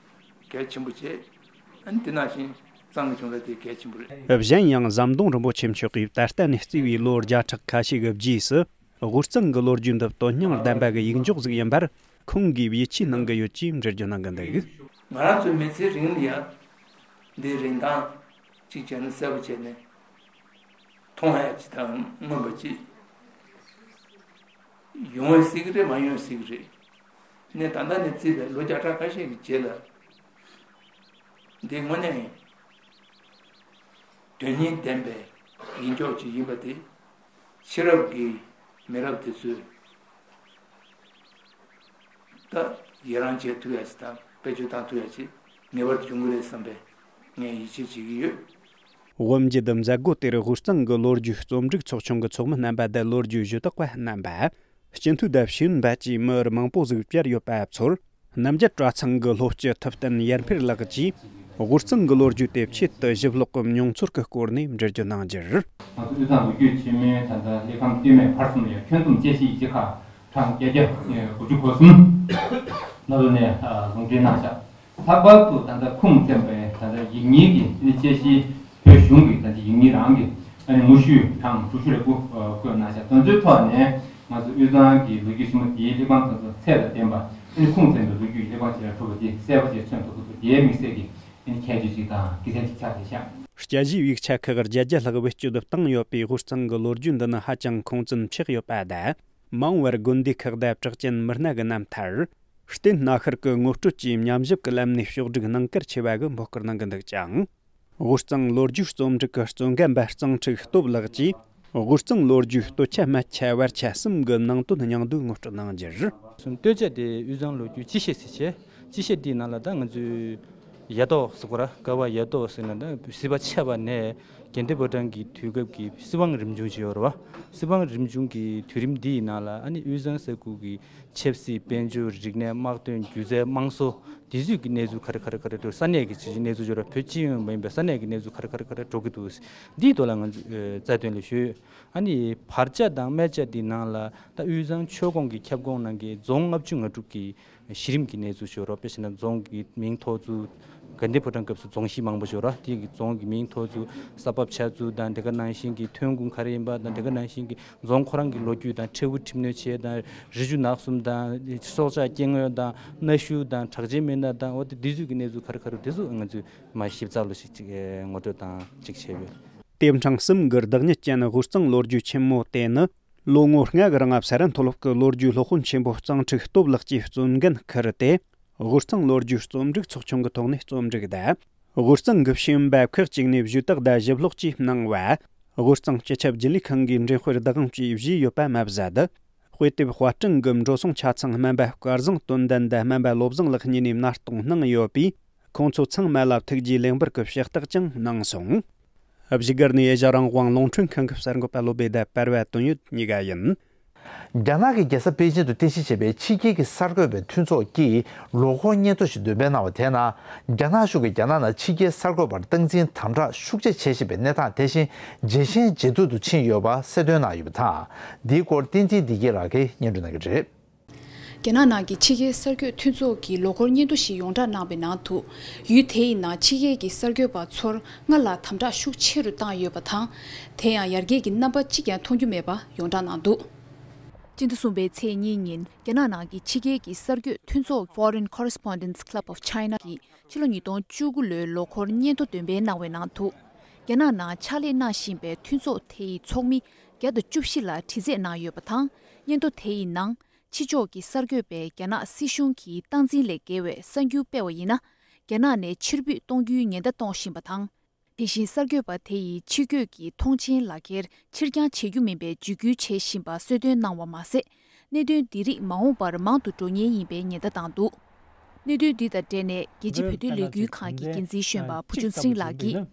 གལ་ཆེན་པོ་བྱས། ཨ་ནི་དེ་ནང་བཞིན་གཙང་གི་བྱུང་རབས་དེ་གལ་ཆེན་པོ་རེད། གཞན་ཡང་ཟམ་གདོང་རིན་པོ་ཆེ་མཆོག་གིས་ད་ལྟ་ནས་བརྩིས་པའི་ལོ་བརྒྱ་ཕྲག་ཁ་ཤས་ཀྱི་རྗེས་སུ། དབུས་གཙང་གི་ལོ་རྒྱུས་འདི་དོན་སྙིང་ལྡན་པ་གི་ཡིག་འཇོག་ཟིག་ཡིན་པར་ཁོང་གིས་ཡིད་ཆེས་གནང་གི་ཡོད་ཅེས་འགྲེལ་བརྗོད་གནང་གི་འདུག་ང་རང་ཚོའི་མི་ཚེ་རིང་ལ་ཡ་འདིའི་རིན་ཐང་གཅིག་བྱས་ན་གསལ་པོ་བྱས་ནས་མཐོང་ཡ་ཅིག་དང་མངོན་པ་ཅིག་ཡོང་བ་སྲིད་ཀྱི་རེད། མ་ཡོང་བ་སྲིད་ཀྱི་རེད། ནས་ད་ལྟ་ནས་བརྩིས་པའི་ལོ་བརྒྱ་ཕྲག་ཁ་ཤས་ཀྱི་རྗེས་ལ་འདི་དངོས་གནས་དོན་སྙིང་ལྡན་པའི་ཡིག་འཇོག་ཅིག་ཡིན་པ་དེ་ཕྱི་རབས་ཀྱི་མི་རབས་དེ་ཚོས་ད་ཡི་རང་བྱེད་ཐུབ་ཡ་ཞིག་དང་ བེད་སྤྱོད་བཏང་ཐུབ་ཡ་ཅིག་ངེས་པར་དུ་བྱུང་གི་རེད་བསམ་པའི་ངས་ཡིད་ཆེས་བྱེད་ཀྱི་ཡོད། དབུ་འབྱེད་མཛད་སྒོ་དེར་དབུས་གཙང་གི་ལོ་རྒྱུས་རྩོམ་སྒྲིག་ཚོགས་ཆུང་གི་ཚོགས་མི་རྣམ་པ་དང་ལོ་རྒྱུས་ཞུ་དག་པ་རྣམ་པ། སྤྱི་འཐུས་དང་ཤེས་ཡོན་པ་བཅས་མི་མང་པོ་ཟིག་བཅར་ཡོད་པ་ཚོར། རྣམ་རྒྱལ་གྲྭ་ཚང་གི་སློབ་སྤྱི་ཐུབ་བསྟན་ཡར་འཕེལ་ལགས་ཀྱིས། དབུས་གཙང་གི་ལོ་རྒྱུས་དེ་ཆེད་དུ་ཞིབ་ཀློག་གི་མྱོང་ཚོར་གྱི་སྐོར་ནས་འགྲེལ་བརྗོད་གནང་རྒྱུར། ང་ཚོ་དབུས་གཙང་ལོ་རྒྱུས་ཆེན་མོའི་ད་ལྟ་གླེགས་བམ་སྟོད་སྨད་བར་གསུམ་ལ་ཡང་ཁྱོན་བསྡོམས་དཔྱད་གཞི་ཡིག་ཆ་ཁག་གྲངས་བརྒྱད་བརྒྱ་དགུ་བཅུ་གོ་གསུམ་ནང་ལོགས་ནས་ལུང་འདྲེན་གནང་ཤག་ལྷག་པར་དུ་ད་ལྟ་ཁུངས་བཙན་པའི་ད་ལྟ་ཡིག་རྙིང་གི་དཔྱད་གཞི། བོད་གཞུང་གི་ད་ལྟ་ཡིག་རྙིང་རང་གི་ཨ་ནི་དངོས་ཤུལ་གྲངས་དྲུག་ཅུ་ལ་དགུ་བཀོད་གནང་ཤག་དོན་ཚོའི་ཐོག་ནས་ང་ཚོ་དབུས་གཙང་གི་ལོ་རྒྱུས་ཆེན་མོ་དེའི་གླེགས་བམ་དེ་ཚོ་ཚད་དང་ལྡན་པ། ཨ་ནི་ཁུངས་བཙན་པའི་ལོ་རྒྱུས་ཀྱི་གླེགས་བམ་ཞིག་ལ་གྲུབ་པ་དེ་གསལ་པོ་ཞིག་མཚོན་ཐུབ་ཀྱི་འདུག་དེའི་དམིགས་བསལ་གྱི་ཨ་ནི་ཁྱད་ཆོས་ཅིག་དང་དགེ་མཚན་ཅིག་ཆགས་བསྡད་ཤག་དཔྱད་ཞིབ་ཡིག་ཆ་ཁག་བརྒྱད་བརྒྱ་ལྷག་བེད་སྤྱོད་བཏང་ཡོད་པའི་དབུས་གཙང་གི་ལོ་རྒྱུས་འདི་ནི་ཧ་ཅང་ཁུངས་བཙུན་ཆགས་ཡོད་པ་དང་། མང་བར་དགོན་སྡེ་ཁག་དང་གྲགས་ཅན་མི་སྣ་གི་རྣམ་ཐར། རྟེན་སྣ་ཤར་གྱི་ངོ་སྤྲོད་བཅས་མཉམ་ཞིབ་ཀྱི་ལམ་ནས་ཕྱོགས་སྒྲིག་གནང་གལ་ཆེ་བ་གི་འབོད་སྐུལ་གནང་གི་འདུག་ཅིང་། དབུས་གཙང་ལོ་རྒྱུས་རྩོམ་སྒྲིག་གི་གཙོ་འགན་པ་གཙང་ཁྲིག་སྟོབས་ལགས་ཀྱིས། དབུས་གཙང་ལོ་རྒྱུས་སྟོད་ཆ་སྨད་ཆ་བར་ཆ་གསུམ་གྱི་ནང་དོན་སྙིང་བསྡུས་ངོ་སྤྲོད་གནང་རྒྱུར། གསུམ་སྟོད་ཆ་དེ་དབུས་གཙང་ལོ་རྒྱུས་སྤྱི་བཤད་ཟེར་བྱས། སྤྱི་བཤད་འདིའི་ནང་ལ་ད་ང་ཚོས་ཡ་ཏོག་ཟེར་གོ་ར། ཀ་བ་ཡ་ཏོག་ཟེར་ན་ད་སྲིད་པ་ཆད་པ་ནས་དགེ་ལྡན་ཕོ་བྲང་གི་དུས་སྐབས་ཀྱི་སྲིད་དབང་རིམ་བྱུང་ཅིག་ཡོད་རེད་བ། སྲིད་དབང་རིམ་བྱུང་གི་དུས་རིམ་འདིའི་ནང་ལ་ཨ་ནི་དབུས་གཙང་ས་ཁུལ་གྱི་ཆབ་སྲིད། དཔལ་འབྱོར། རིག་གནས། དམག་དོན། སྒྱུ་རྩལ། དམངས་སྲོལ། དེ་ཚོའི་གི་གནས་ཚུལ་ག་རེ་ག་རེ་ག་རེ་འགྲོ། ས་གནས་ཀྱི་ཇི་གནས་ཚུལ་འགྲོ་ར། བོད་སྤྱི་ཡོངས་མ་ཡིན་པའི་ས་གནས་ཀྱི་གནས་ཚུལ་ག་རེ་ག་རེ་ག་རེ་འགྲོ་གི་འདུག་འདིའི་ཐོག་ལ་ང་ཚོས་ཨ་རྩ་དོན་ལ་ཞུས། ཨ་ནི་བར་ཆ་དང་སྨད་ཆ་འདི་ནང་ལ་ད་དབུས་གཙང་ཆོལ་ཁོངས་ཀྱི་ཁྱབ་ཁོངས་ནང་གི་རྫོང་ལྔ་བཅུ་ང་དྲུག་གི་གཞི་རིམ་གྱི་གནས་ཚུལ་ཞུ་རོགས། དཔེ་བཞག་ན་རྫོང་གི་མིང་ཐོགས་ཚུལ། དགའ་ལྡན་ཕོ་བྲང་སྐབས་སུ་རྫོང་གཞིས་མང་པོ་ཞིག་ཡོད་ར། དེ་གི་རྫོང་གི་མིང་ཐོགས་ཚུལ། ས་བབ་ཆགས་ཚུལ་དང་། དེ་ག་ནང་བཞིན་གྱི་ཐོན་ཁུངས་ག་རེ་ཡིན་པ་དང་། དེ་ག་ནང་བཞིན་གྱི་རྫོང་ཁོ་རང་གི་ལོ་རྒྱུས་དང་། ཁྲལ་འུ་ཁྲིམས་གནོད་བྱེད་དང་། རི་ཆུ་ནགས་གསུམ་དང་། སྲོག་ཆགས་སྐྱེ་དངོས་དང་། གནའ་ཤུལ་དང་། གྲགས་ཅན་མི་སྣ་དང་། འོ་དེ་འདི་ཚོའི་གི་གནས་ཚུལ་ག་རེ་ག་རེ་དེ་ཚོ་ང་ཚོས་མ་ཞིབ་ཚགས་ལོ་ཞིག་ཅིག་ངོ་སྤྲོད་དང་ཅིག་བྱས་ཡོད། ལྟེ་ཕྲེང་གསུམ་གྱི་བདག་ཉིད་ཅན་དབུས་གཙང་ལོ་རྒྱུས་ཆེན་མོ་དེ་ནི། ལོ་ངོ་ལྔ་གི་རིང་ས་རཱ་མཐོ་སློབ་ཀྱི་ལོ་རྒྱུས་སློབ་དཔོན་ཆེན་པོ་གཙང་ཁྲིག་སྟོབས་ལགས་ཀྱིས་གཙོ་འགན་འཁུར་ཏེ། དབུས་གཙང་ལོ་རྒྱུས་རྩོམ་སྒྲིག་ཚོགས་ཆུང་གི་ཐོག་ནས་རྩོམ་སྒྲིག་དང་། དབུས་གཙང་གི་ཤེས་ཡོན་པ་ཁག་ཅིག་ནས་ཞུ་དག་དང་ཞིབ་ཀློག་བཅས་གནང་བ། དབུས་གཙང་སྤྱི་ཁྱབ་རྒྱུན་ལས་ཁང་གི་འབྲེལ་དཔོན་བདག་དབང་བཅས་བཞེས་ཡོད་པ་མ་ཟད། དཔེ་དེབ་དཔར་སྐྲུན་གྱི་འགྲོ་སོང་ཆ་ཚང་སྨན་པ་སྐལ་བཟང་དོན་ལྡན་དང་སྨན་པ་བློ་བཟང་ལགས་གཉིས་ནས་མནའ་གཏོང་གནང་ཡོད་པས། ཁོང་ཚོ་ཚང་མ་ལ་ཐུགས་རྗེ་ལེགས་འབུལ་གྱི་ཕྱག་རྟགས་ཀྱང་གནང་སོང་། བཞུགས་སྒར་ནས་ཨེ་ཤ་རང་དབང་རླུང་འཕྲིན་ཁང་གི་གསར་འགོད་པ་བློ་བྷེ་དང་པར་བ་དོན་ཡོད་གཉིས་ཀ་ཡིན། རྒྱ་ནག་གི་རྒྱལ་ས་པེ་ཅིན་དུ་རྟེན་གཞི་བྱས་པའི་ཕྱི་རྒྱལ་གྱི་གསར་འགོད་པའི་མཐུན་ཚོགས་ཀྱིས་ལོ་འཁོར་སྙན་ཐོ་ཞིག་འདོན་སྤེལ་གནང་བ་དེའི་ནང་། རྒྱ་ནག་གཞུང་གིས་རྒྱ་ནག་ནང་ཕྱི་རྒྱལ་གསར་འགོད་པར་སྟངས་འཛིན་དམ་དྲག་ཤུགས་ཆེ་བྱེད་བཞིན་པའི་གནས་སྟངས་དེ་བཞིན་ཇེ་ཞན་ཇེ་སྡུག་ཏུ་ཕྱིན་ཡོད་པ་གསལ་སྟོན་གནང་ཡོད་པ་དང་། འདིའི་སྐོར་བསྟན་འཛིན་བདེ་སྐྱིད་ལགས་ཀྱིས་སྙན་སྒྲོན་གནང་གི་རེད། རྒྱ་ནག་ནང་གི་ཕྱི་རྒྱལ་གསར་འགོད་མཐུན་ཚོགས་ཀྱི་ལོ་འཁོར་སྙན་ཐོ་ཞིག་ཡོངས་བསྒྲགས་གནང་བའི་ནང་དུ། ཡུལ་དེའི་ནང་ཕྱི་རྒྱལ་གྱི་གསར་འགོད་པ་ཚོར་སྔར་ལས་དམ་དྲག་ཤུགས་ཆེ་རུ་བཏང་ཡོད་པ་དང་། དེ་ཡང་ཡར་རྒྱས་ཀྱི་རྣམ་པ་གཅིག་ཀྱང་མཐོང་རྒྱུ་མེད་པ་ཡོངས་བསྒྲགས་གནང་འདུག་སྤྱི་ཟླ་གསུམ་པའི་ཚེས་གཉིས་ཉིན་རྒྱ་ནག་ནང་གི་ཕྱི་རྒྱལ་གྱི་གསར་འགོད་མཐུན་ཚོགས་Foreign Correspondents Club of China གིས་ཕྱི་ལོ་ཉིས་སྟོང་བཅུ་དགུ་ལོའི་ལོ་འཁོར་སྙན་ཐོ་འདོན་སྤེལ་གནང་བའི་ནང་དུ། རྒྱ་ནག་ནང་ཕྱག་ལས་གནང་བཞིན་པའི་མཐུན་ཚོགས་དེ་ཡི་ཚོགས་མི་བརྒྱ་དང་བཅུ་བཞི་ལ་དྲི་རྩད་གནང་ཡོད་པ་དང་། སྙན་ཐོ་དེ་ཡི་ནང་། ཕྱི་ཕྱོགས་ཀྱི་གསར་འགོད་པས་རྒྱ་ནག་སྲིད་གཞུང་གི་སྟངས་འཛིན་ལས་བརྒལ་བའི་གསར་འགྱུར་སྤེལ་བ་ཡིན་ན། རྒྱ་ནག་ནས་ཕྱིར་འབུད་གཏོང་རྒྱུའི་ཉེན་བརྡ་གཏོང་བཞིན་པ་དང་། དེ་བཞིན་གསར་འགོད་པ་དེ་ཡིས་ཕྱི་སྐྱོད་ཀྱི་ཐོངས་མཆན་ལག་འཁྱེར་ཕྱིར་འགྱངས་བྱེད་རྒྱུ་མིན་པའི་འཇིགས་སྐུལ་བྱེད་བཞིན་པ་གསལ་སྟོན་གནང་བ་མ་ཟད། གནད་དོན་འདི་རིགས་མ་འོངས་པར་མང་དུ་འགྲོ་ངེས་ཡིན་པའི་ཉེན་བརྡ་བཏང་འདུག་གནད་དོན་འདི་དང་འབྲེལ་ནས་རྒྱལ་སྤྱིའི་བོད་དོན་ལས་འགུལ་ཁང་གི་འགན་འཛིན་གཞོན་པ་བུ་ཆུང་ཚེ་རིང་ལགས་ཀྱིས།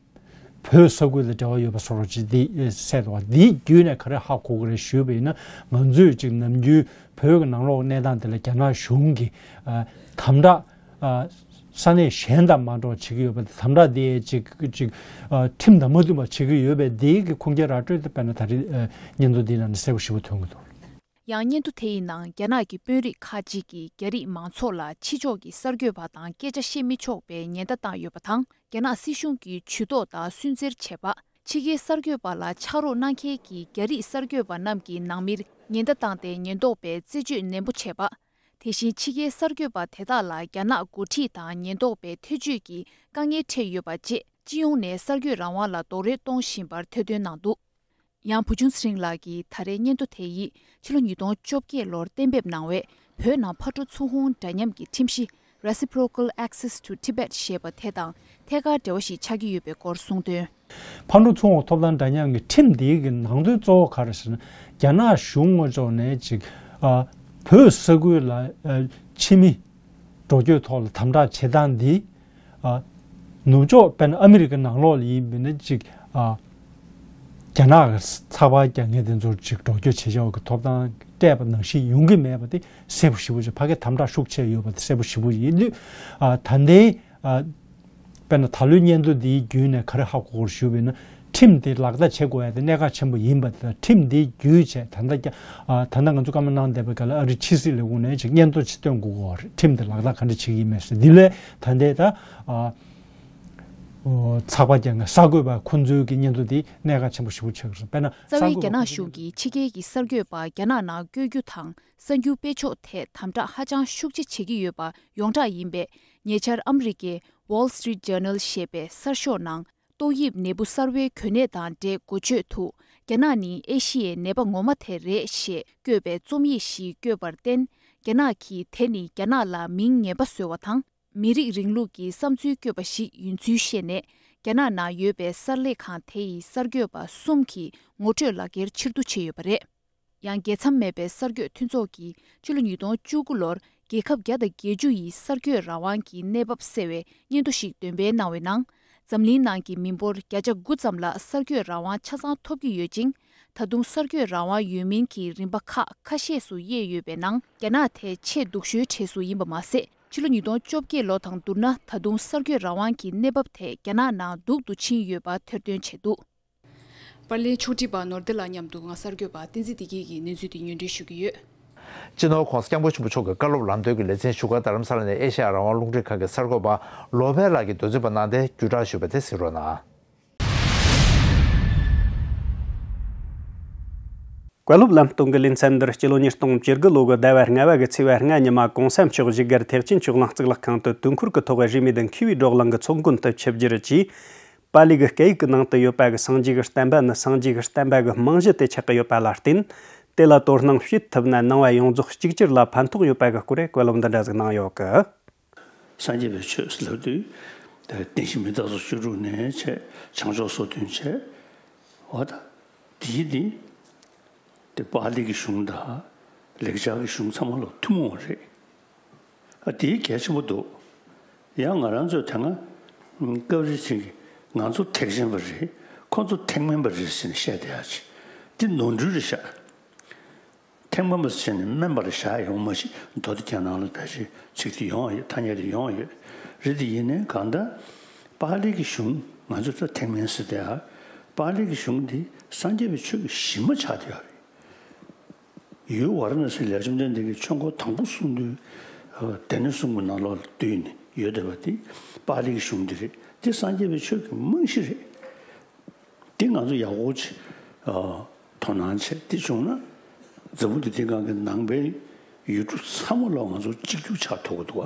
བོད་ས་ཁུལ་དང་འབྲེལ་བ་ཡོད་པ་སོགས་ཅིག་འདི་གསལ་འདུག་འདིའི་བརྒྱུད་ནས་ག་རེ་ཧ་གོ་གི་རེད་ཞུས་པ་ཡིན་ན། ང་ཚོས་ཅིག་ནམ་རྒྱུན་བོད་ཀྱི་ནང་ལོགས་གནས་སྟངས་དེ་ལ་རྒྱ་ནག་གཞུང་གིས་ཨ་དམ་དྲག་ཨ་ས་གནས་གཞན་དང་མ་འདྲ་བ་བྱེད་ཀྱི་ཡོད་པ་དེ། དམ་དྲག་དེ་ཅིག་ཅིག་ཨ་ཁྲིམས་དང་མ་མཐུན་པ་བྱེད་ཀྱི་ཡོད་པའི་དེའི་གི་ཁུངས་སྐྱེལ་ར་སྤྲོད་དེ་དཔེར་ན་ད་རེས་ཨ་སྙན་ཐོ་འདིའི་ནང་ནས་གསལ་པོ་ཞེ་པོ་ཐོན་གྱི་འདུག་ཡང་སྙན་ཐོ་དེ་ཡི་ནང་རྒྱ་ནག་གི་དཔོན་རིགས་ཁག་ཅིག་གིས་རྒྱ་རིགས་མང་ཚོགས་ལ་ཕྱི་ཕྱོགས་ཀྱི་གསར་འགོད་པ་དང་སྐད་ཆ་བཤད་མི་ཆོག་པའི་ཉེན་བརྡ་བཏང་ཡོད་པ་དང་། རྒྱ་ནག་སྲིད་གཞུང་གིས་ཇུས་གཏོགས་དང་སུན་གཙེར་བྱས་པ། ཕྱི་རྒྱལ་གསར་འགོད་པ་ལ་ཕྱག་རོགས་གནང་མཁན་གྱི་རྒྱ་རིགས་གསར་འགོད་པ་རྣམས་ཀྱི་ནང་མིར་ཉེན་བརྡ་བཏང་སྟེ་ཉེན་རྟོག་པས་རྩད་གཅོད་ནན་པོ་བྱས་པ། དེ་བཞིན་ཕྱི་རྒྱལ་གསར་འགོད་པ་དེ་དག་ལ་རྒྱ་ནག་འགོ་ཁྲིད་དང་ཉེན་རྟོག་པའི་ཐེ་བྱུས་ཀྱི་དཀའ་ངལ་འཕྲད་ཡོད་པ་བཅས། སྤྱི་ཡོངས་ནས་གསར་འགོད་རང་དབང་ལ་རྡོག་རོལ་གཏོང་བཞིན་པར་ཐེར་འདོན་གནང་འདུག་ཡང་བུ་ཆུང་ཚེ་རིང་ལགས་ཀྱིས་ད་རེས་སྙན་ཐོ་དེ་ཡིས་ཕྱི་ལོ་ཉིས་སྟོང་བཅོ་བརྒྱད་ལོར་གཏན་འབེབས་གནང་བའི་བོད་ནང་ཕར་འགྲོ་ཚུར་འོང་འདྲ་མཉམ་གྱི་ཁྲིམས་གཞི་Reciprocal Access to Tibet ཞེས་པ་དེ་དང་ཐད་ཀར་འབྲེལ་བ་ཞིག་ཆགས་ཀྱི་ཡོད་པའི་སྐོར་གསུངས་དོན། ཕར་འགྲོ་ཚུར་འོང་ཐོབ་ཐང་འདྲ་མཉམ་གྱི་ཁྲིམས་འདིའི་གི་ནང་དོན་གཙོ་བོ་ག་རེ་ཟེར་ན། རྒྱ་ནག་གཞུང་ངོས་ཕྱོགས་ནས་ཅིག་ཨ་བོད་ས་ཁུལ་ལ་ཨ་ཕྱི་མི་ འགྲོ་སྐྱོད་ཐོག་ལ་དམ་དྲག་བྱེད་སྟངས་འདི། ཨ། ནུབ་ཕྱོགས་དཔེར་ན་ཨ་མི་རི་ཀ་ནང་ལོགས་ལ་ཡིན་པ་ན་ཅིག་ཨ། རྒྱ་ནག་གི་ཚགས་པར་རྒྱག་མཁན་དེ་ཚོར་ཅིག་འགྲོ་སྐྱོད་བྱེད་ཆོག་གི་ཐོབ་ཐང་སྤྲད་པ་ནང་བཞིན་ཡོང་གི་མེད་པ་དེ་གསལ་པོ་ཞེ་པོ་ཅིག་ཕ་གིར་དམ་དྲག་ཤུགས་ཆེ་ཡོད་པ་དེ་གསལ་པོ་ཞེ་པོ་ཡིན་དུས། ཨ། ད་ལྟའི། ཨ། དཔེར་ན་ད་ལོའི་སྙན་ཐོ་འདིའི་བརྒྱུད་ནས་ག་རེ་ཧ་གོ་དགོས་ཞུས་པ་ཡིན་ན། ཁྲིམས་དེ་ལག་བསྟར་བྱེད་དགོས་ཡ་དེ་གནད་འགག་ཆེན་པོ་ཡིན་པ་དེ་དང་། ཁྲིམས་དེའི་བརྒྱུད་བྱས་ད་ལྟ་རྒྱ། ཨ། ད་ལྟ་ང་ཚོ་བཀའ་མོལ་གནང་བསྡད་པའི་སྐབས་ལ་ཨ་རིའི་ཕྱི་སྲིད་ལས་ཁུངས་ནས་ཅིག་སྙན་ཐོ་ཅིག་བཏོན་དགོས་ཀྱི་ཡོད་རེད། ཁྲིམས་དེ་ལག་བསྟར་ག་འདྲ་བྱེད་ཀྱི་ཡིན་མེད་ཟེར། འདི་ལས་ད་ལྟའི་ད། ཨ། ཨོ། ཚགས་པར་རྒྱག་མཁན་གསར་འགོད་པ་ཁོང་ཚོའི་གི་སྙན་ཐོ་དེ་གནད་འགག་ཆེན་པོ་ཞེ་པོ་ཆགས་ཀྱི་རེད། དཔེར་ན་རྩ་བའི་རྒྱ་ནག་གཞུང་གིས་ཕྱི་རྒྱལ་གྱི་གསར་འགོད་པ་རྒྱ་ནག་ནང་བསྐྱོད་རྒྱུ་དང་། གསར་འགྱུར་སྤེལ་ཕྱོགས་ཐད་དམ་དྲག་ཧ་ཅང་ཤུགས་ཆེ་བྱེད་ཀྱི་ཡོད་པ་ཡོངས་གྲགས་ཡིན་པས། ཉེ་ཆར་ཨ་མི་རི་ཀའི་Wall Street Journal ཞེས་པའི་གསར་ཤོག་ནང་ཏོག་དབྱིབས་ནད་འབུ་གསར་བའི་གོ་གནས་དང་འབྲེལ་འགོ་བརྗོད་དུ། རྒྱ་ནག་ནི་ཨེ་ཤི་ཡའི་ནད་པ་ངོ་མ་དེ་རེད་ཞེས་བཀོད་པའི་རྩོམ་ཡིག་ཞིག་བཀོད་པར་བརྟེན། རྒྱ་ནག་གིས་དེ་ནི་རྒྱ་ནག་ལ་མིང་ངན་པ་བཟོས་པ་དང་། མི་རིགས་རིང་ལུགས་ཀྱི་བསམ་ཚུལ་བཀོད་པ་ཞིག་ཡིན་ཚུལ་བཤད་ནས། རྒྱ་ནག་ནང་ཡོད་པའི་གསར་ལས་ཁང་དེ་ཡི་གསར་འགོད་པ་གསུམ་གྱི་ངོ་སྤྲོད་ལག་འཁྱེར་ཕྱིར་བསྡུ་བྱས་ཡོད་པ་རེད། ཡང་། རྒྱལ་མཚམས་མེད་པའི་གསར་འགོད་མཐུན་ཚོགས་ཀྱིས་ཕྱི་ལོ་ཉིས་སྟོང་བཅུ་དགུ་ལོར་རྒྱལ་ཁབ་བརྒྱ་དང་བརྒྱད་ཅུ་ཡི་གསར་འགོད་རང་དབང་གི་གནས་བབ་གསལ་བའི་སྙན་ཐོ་ཞིག་འདོན་སྤེལ་གནང་བའི་ནང་། འཛམ་གླིང་ནང་གི་མི་འབོར་བརྒྱ་ཆ་དགུ་ཙམ་ལ་གསར་འགོད་རང་དབང་ཆ་ཚང་ཐོབ་ཀྱི་ཡོད་ཅིང་། ད་དུང་གསར་འགོད་རང་དབང་ཡོད་མིན་གྱི་རིམ་པ་ཁག་ཁ་ཤས་སུ་དབྱེ་ཡོད་པའི་ནང་། རྒྱ་ནག་དེ་ཆེས་སྡུག་ཤོས་གྲས་སུ་ཡིན་པ་མ་ཟད། ཕྱི་ལོ་ཉིས་སྟོང་བཅོ་བརྒྱད་ལོ་དང་བསྡུར་ན། ད་དུང་གསར་འགོད་རང་དབང་གི་གནས་བབ་དེ་རྒྱ་ནག་ནང་སྡུག་ཏུ་ཕྱིན་ཡོད་པ་ཐེར་འདོན་བྱས་འདུག། པར་ལེན་ཕྱོགས་སྒྲིག་པ་ནོར་བདེ་ལགས་མཉམ་དུ་ང་གསར་འགོད་པ་བསྟན་འཛིན་བདེ་སྐྱིད་ཀྱིས་གནས་ཚུལ་འདི་སྙན་སྒྲོན་ཞུ་གི་ཡོད། སྤྱི་ནོར་༸གོང་ས་༸སྐྱབས་མགོན་ཆེན་པོ་མཆོག་གི་བཀའ་སློབ་ལམ་སྟོན་གྱི་ལེ་ཚན་བཞུགས་སྒར་རྡ་རམ་ས་ལ་ནས་ཨེ་ཤ་ཡ་རང་དབང་རླུང་འཕྲིན་ཁང་གི་གསར་འགོད་པ་ལོ་པཎ་ལགས་ཀྱིས་འདོད་འཛིན་པ་གནང་སྟེ་བརྒྱུད་བསྒྲགས་ཞུས་པ་དེ་གཟིགས་རོགས་གནང་། བཀའ་སློབ་ལམ་སྟོན་གྱི་ལེ་ཚན་འདིར་སྤྱི་ལོ་ཉིས་སྟོང་བཅུ་དགུ་ལོ་གི་ཟླ་བ་ལྔ་པ་གི་ཚེས་པ་ལྔ་ཉི་མ་གོང་ས་མཆོག་བཞུགས་སྒར་ཐེག་ཆེན་ཆོས་གླིང་གཙུག་ལག་ཁང་དུ་དུས་འཁོར་གྱི་ཐོག་རིས་མེད་མཁས་པའི་བགྲོ་གླེང་གི་ཚོགས་མགོན་དུ་ཆིབས་བསྒྱུར་གྱིས། པཱ་ལི་གི་སྐད་ཡིག་གི་ནང་དུ་ཡོད་པ་གི་སངས་རྒྱས་ཀྱི་བསྟན་པ་ནི་སངས་རྒྱས་ཀྱི་བསྟན་པ་གི་རྨང་གཞི་དེ་ཆགས་ཀྱི་ཡོད་པ་ལ་བརྟེན། དེ་ལ་དོ་སྣང་བྱེད་ཐུབ་ན་ནང་པ་ཡོངས་རྫོགས་གཅིག་གྱུར་ལ་ཕན་ཐོགས་ཡོད་པ་གི་སྐོར་བཀའ་སློབ་འདི་འདྲ་ཟིག་གནང་ཡོད་གི། སངས་རྒྱས་པའི་ཆོས་ཟེར་ལབ་དུས། བདེན་བཞི་མི་རྟག་སོགས་བཅུ་དྲུག་ནས་བྱས་བྱང་ཕྱོགས་སོ་བདུན་བྱས། འོ་ད། དེའི་འདི། དེ་པཱ་ལི་གི་གཞུང་དང་། ལེགས་སྦྱར་གྱི་གཞུང་ཚང་མ་ལ་ཐུན་མོང་བ་རེད། ཨ། དེའི་གལ་ཆེན་པོ་འདུག། ཡང་ང་རང་ཚོས་དེ་སྔ་སྐབས་རེ་ཅིག་ང་ཚོ་ཐེག་ཆེན་པ་རེད། ཁོ་ཚོ་ཐེག་དམན་པ་རེད་ཟེར་ནས་བཤད་བསྡད་ཡ་ཅིག། འདི་ནོར་འཁྲུལ་རེད་ཤག། ཐེག་དམན་པ་ཟེར་ནས་དམན་པ་ལ་བཞག་ཡོང་མ་གཞི་མདོ་སྡེ་རྒྱན་ནང་ལ་ད་ཅིག་ཚིག་དེ་ཡོང་ཡོད། ཐ་སྙད་དེ་ཡོང་ཡོད་རེད། དེ་ཡིན་ནའི་གང་ལྟར་པཱ་ལི་གི་གཞུང་ང་ཚོ་ད་ཐེག་དམན་ཟེར་བསྡད་ཡ། པཱ་ལི་གི་གཞུང་འདི་སངས་རྒྱས་པའི་ཆོས་ཀྱི་གཞི་མ་ཆགས་བསྡད་ཡོད་རེད། ཡུལ་ཝཱ་ར་ཎ་སི་ལས་བཅོམ་ལྡན་འདས་ཀྱིས་ཆོས་འཁོར་དང་པོ་གསུངས་དུས། ཨ། སྡེ་སྣོད་གསུམ་གྱི་ནང་ལོགས་ལ་བསྡུས་ནས་ཡོད་བསྡད་པ་དེ་པཱ་ལི་གི་གཞུང་འདི་རེད། འདི་སངས་རྒྱས་པའི་ཆོས་ཀྱི་རྨང་གཞི་རེད། འདི་ང་ཚོ་ཡག་པོ་ཅིག། ཨ། དོ་སྣང་བྱས་འདི་བྱུང་ན། འཛམ་བུ་གླིང་འདིའི་སྒང་གི་ནང་པའི་ཡུལ་གྲུ་ཚང་མ་ལ་ང་ཚོ་གཅིག་གྱུར་ཆགས་ཐུབ་ཀྱི་འདུག་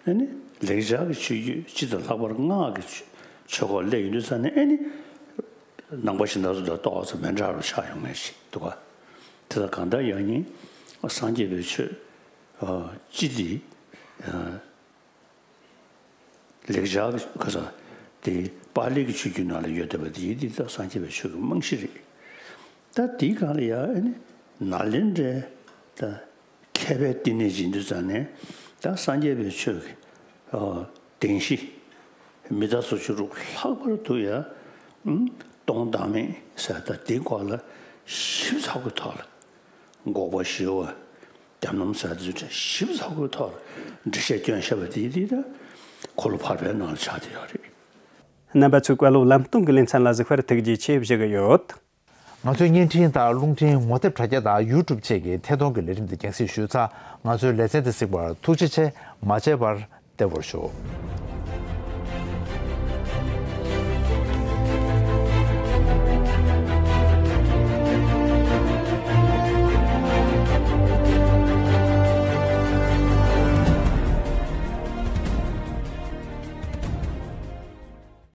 ག། ཨ་ནི་ལེགས་སྦྱར་གྱི་ཆོས་བརྒྱུད་སྤྱི་དང་ལྷག་པར་སྔགས་ཀྱི་ཆོས་སྐོར་སླེབས་ཡོང་དུས་ཙ་ནས། ཨ་ནི་ནང་པ་གཞན་དག་ཚོ་དང་ཏོག་ཙམ་མི་འདྲ་བ་ཆགས་ཡོང་མཁན་ཞིག་འདུག་ག། དེ་དང་གང་ལྟར་ཡང་སྙིང་སངས་རྒྱས་པའི་ཆོས། ཨ། སྤྱི་འདི། ཨ། ལེགས་སྦྱར་གྱི་ག་ས་དེ་པཱ་ལི་གི་ཆོས་བརྒྱུད་ནང་ལ་ཡོད་བསྡད་པ་དེ་ཡིན། དེ་ད་སངས་རྒྱས་པའི་ཆོས་ཀྱི་རྨང་གཞི་རེད། ད་དེའི་སྒང་ལ་ཡ་ཨ་ནི་ནཱ་ལེནྡྲའི་ད་མཁས་པའི་བསྟི་གནས་ཡིན་དུས་ཙ་ནས། ད་སངས་རྒྱས་པའི་ཆོས་ཀྱི། ཨ། བདེན་བཞི་མི་རྟག་སོགས་བཅུ་དྲུག་ལྷག་པར་དུ་ཡ། ཨ། སྟོང་བདག་མེད་ཟེར་ད་དེའི་སྐོར་ལ་ཞིབ་ཚགས་པོའི་ཐོག་ལ། འགོག་པ་ཞི་བ། དམ་ལམ་ཟེར་དེ་ཚོ་ཞིབ་ཚགས་པོའི་ཐོག་ལ་འགྲེལ་བཤད་བསྐྱོན་བཞག་པ་དེ་དེ་ད་འཁོར་ལོ་བར་པའི་ནང་ལ་ཆགས་བསྡད་ཡོད་རེད། རྣམ་པ་ཚོས་བཀའ་སློབ་ལམ་སྟོན་གྱི་ལེ་ཚན་ལ་གཟིགས་པར་ཐུགས་རྗེ་ཆེ་ཞུ་གི་ཡོད། ང་ཚོའི་བརྙན་འཕྲིན་དང་རླུང་འཕྲིན་ངོ་དེབ་དྲ་རྒྱ་དང་ཡུ་ཊུབ་བཅས་ཀྱི་ཐད་གཏོང་གི་ལས་རིམ་དེ་རྒྱང་སྲིང་ཞུས་ཚར། ང་ཚོའི་ལེ་ཚན་དེ་གཟིགས་པར་ཐུགས་རྗེ་ཆེ། མ་བརྗེད་པར་བདེ་པོར་བཞུགས།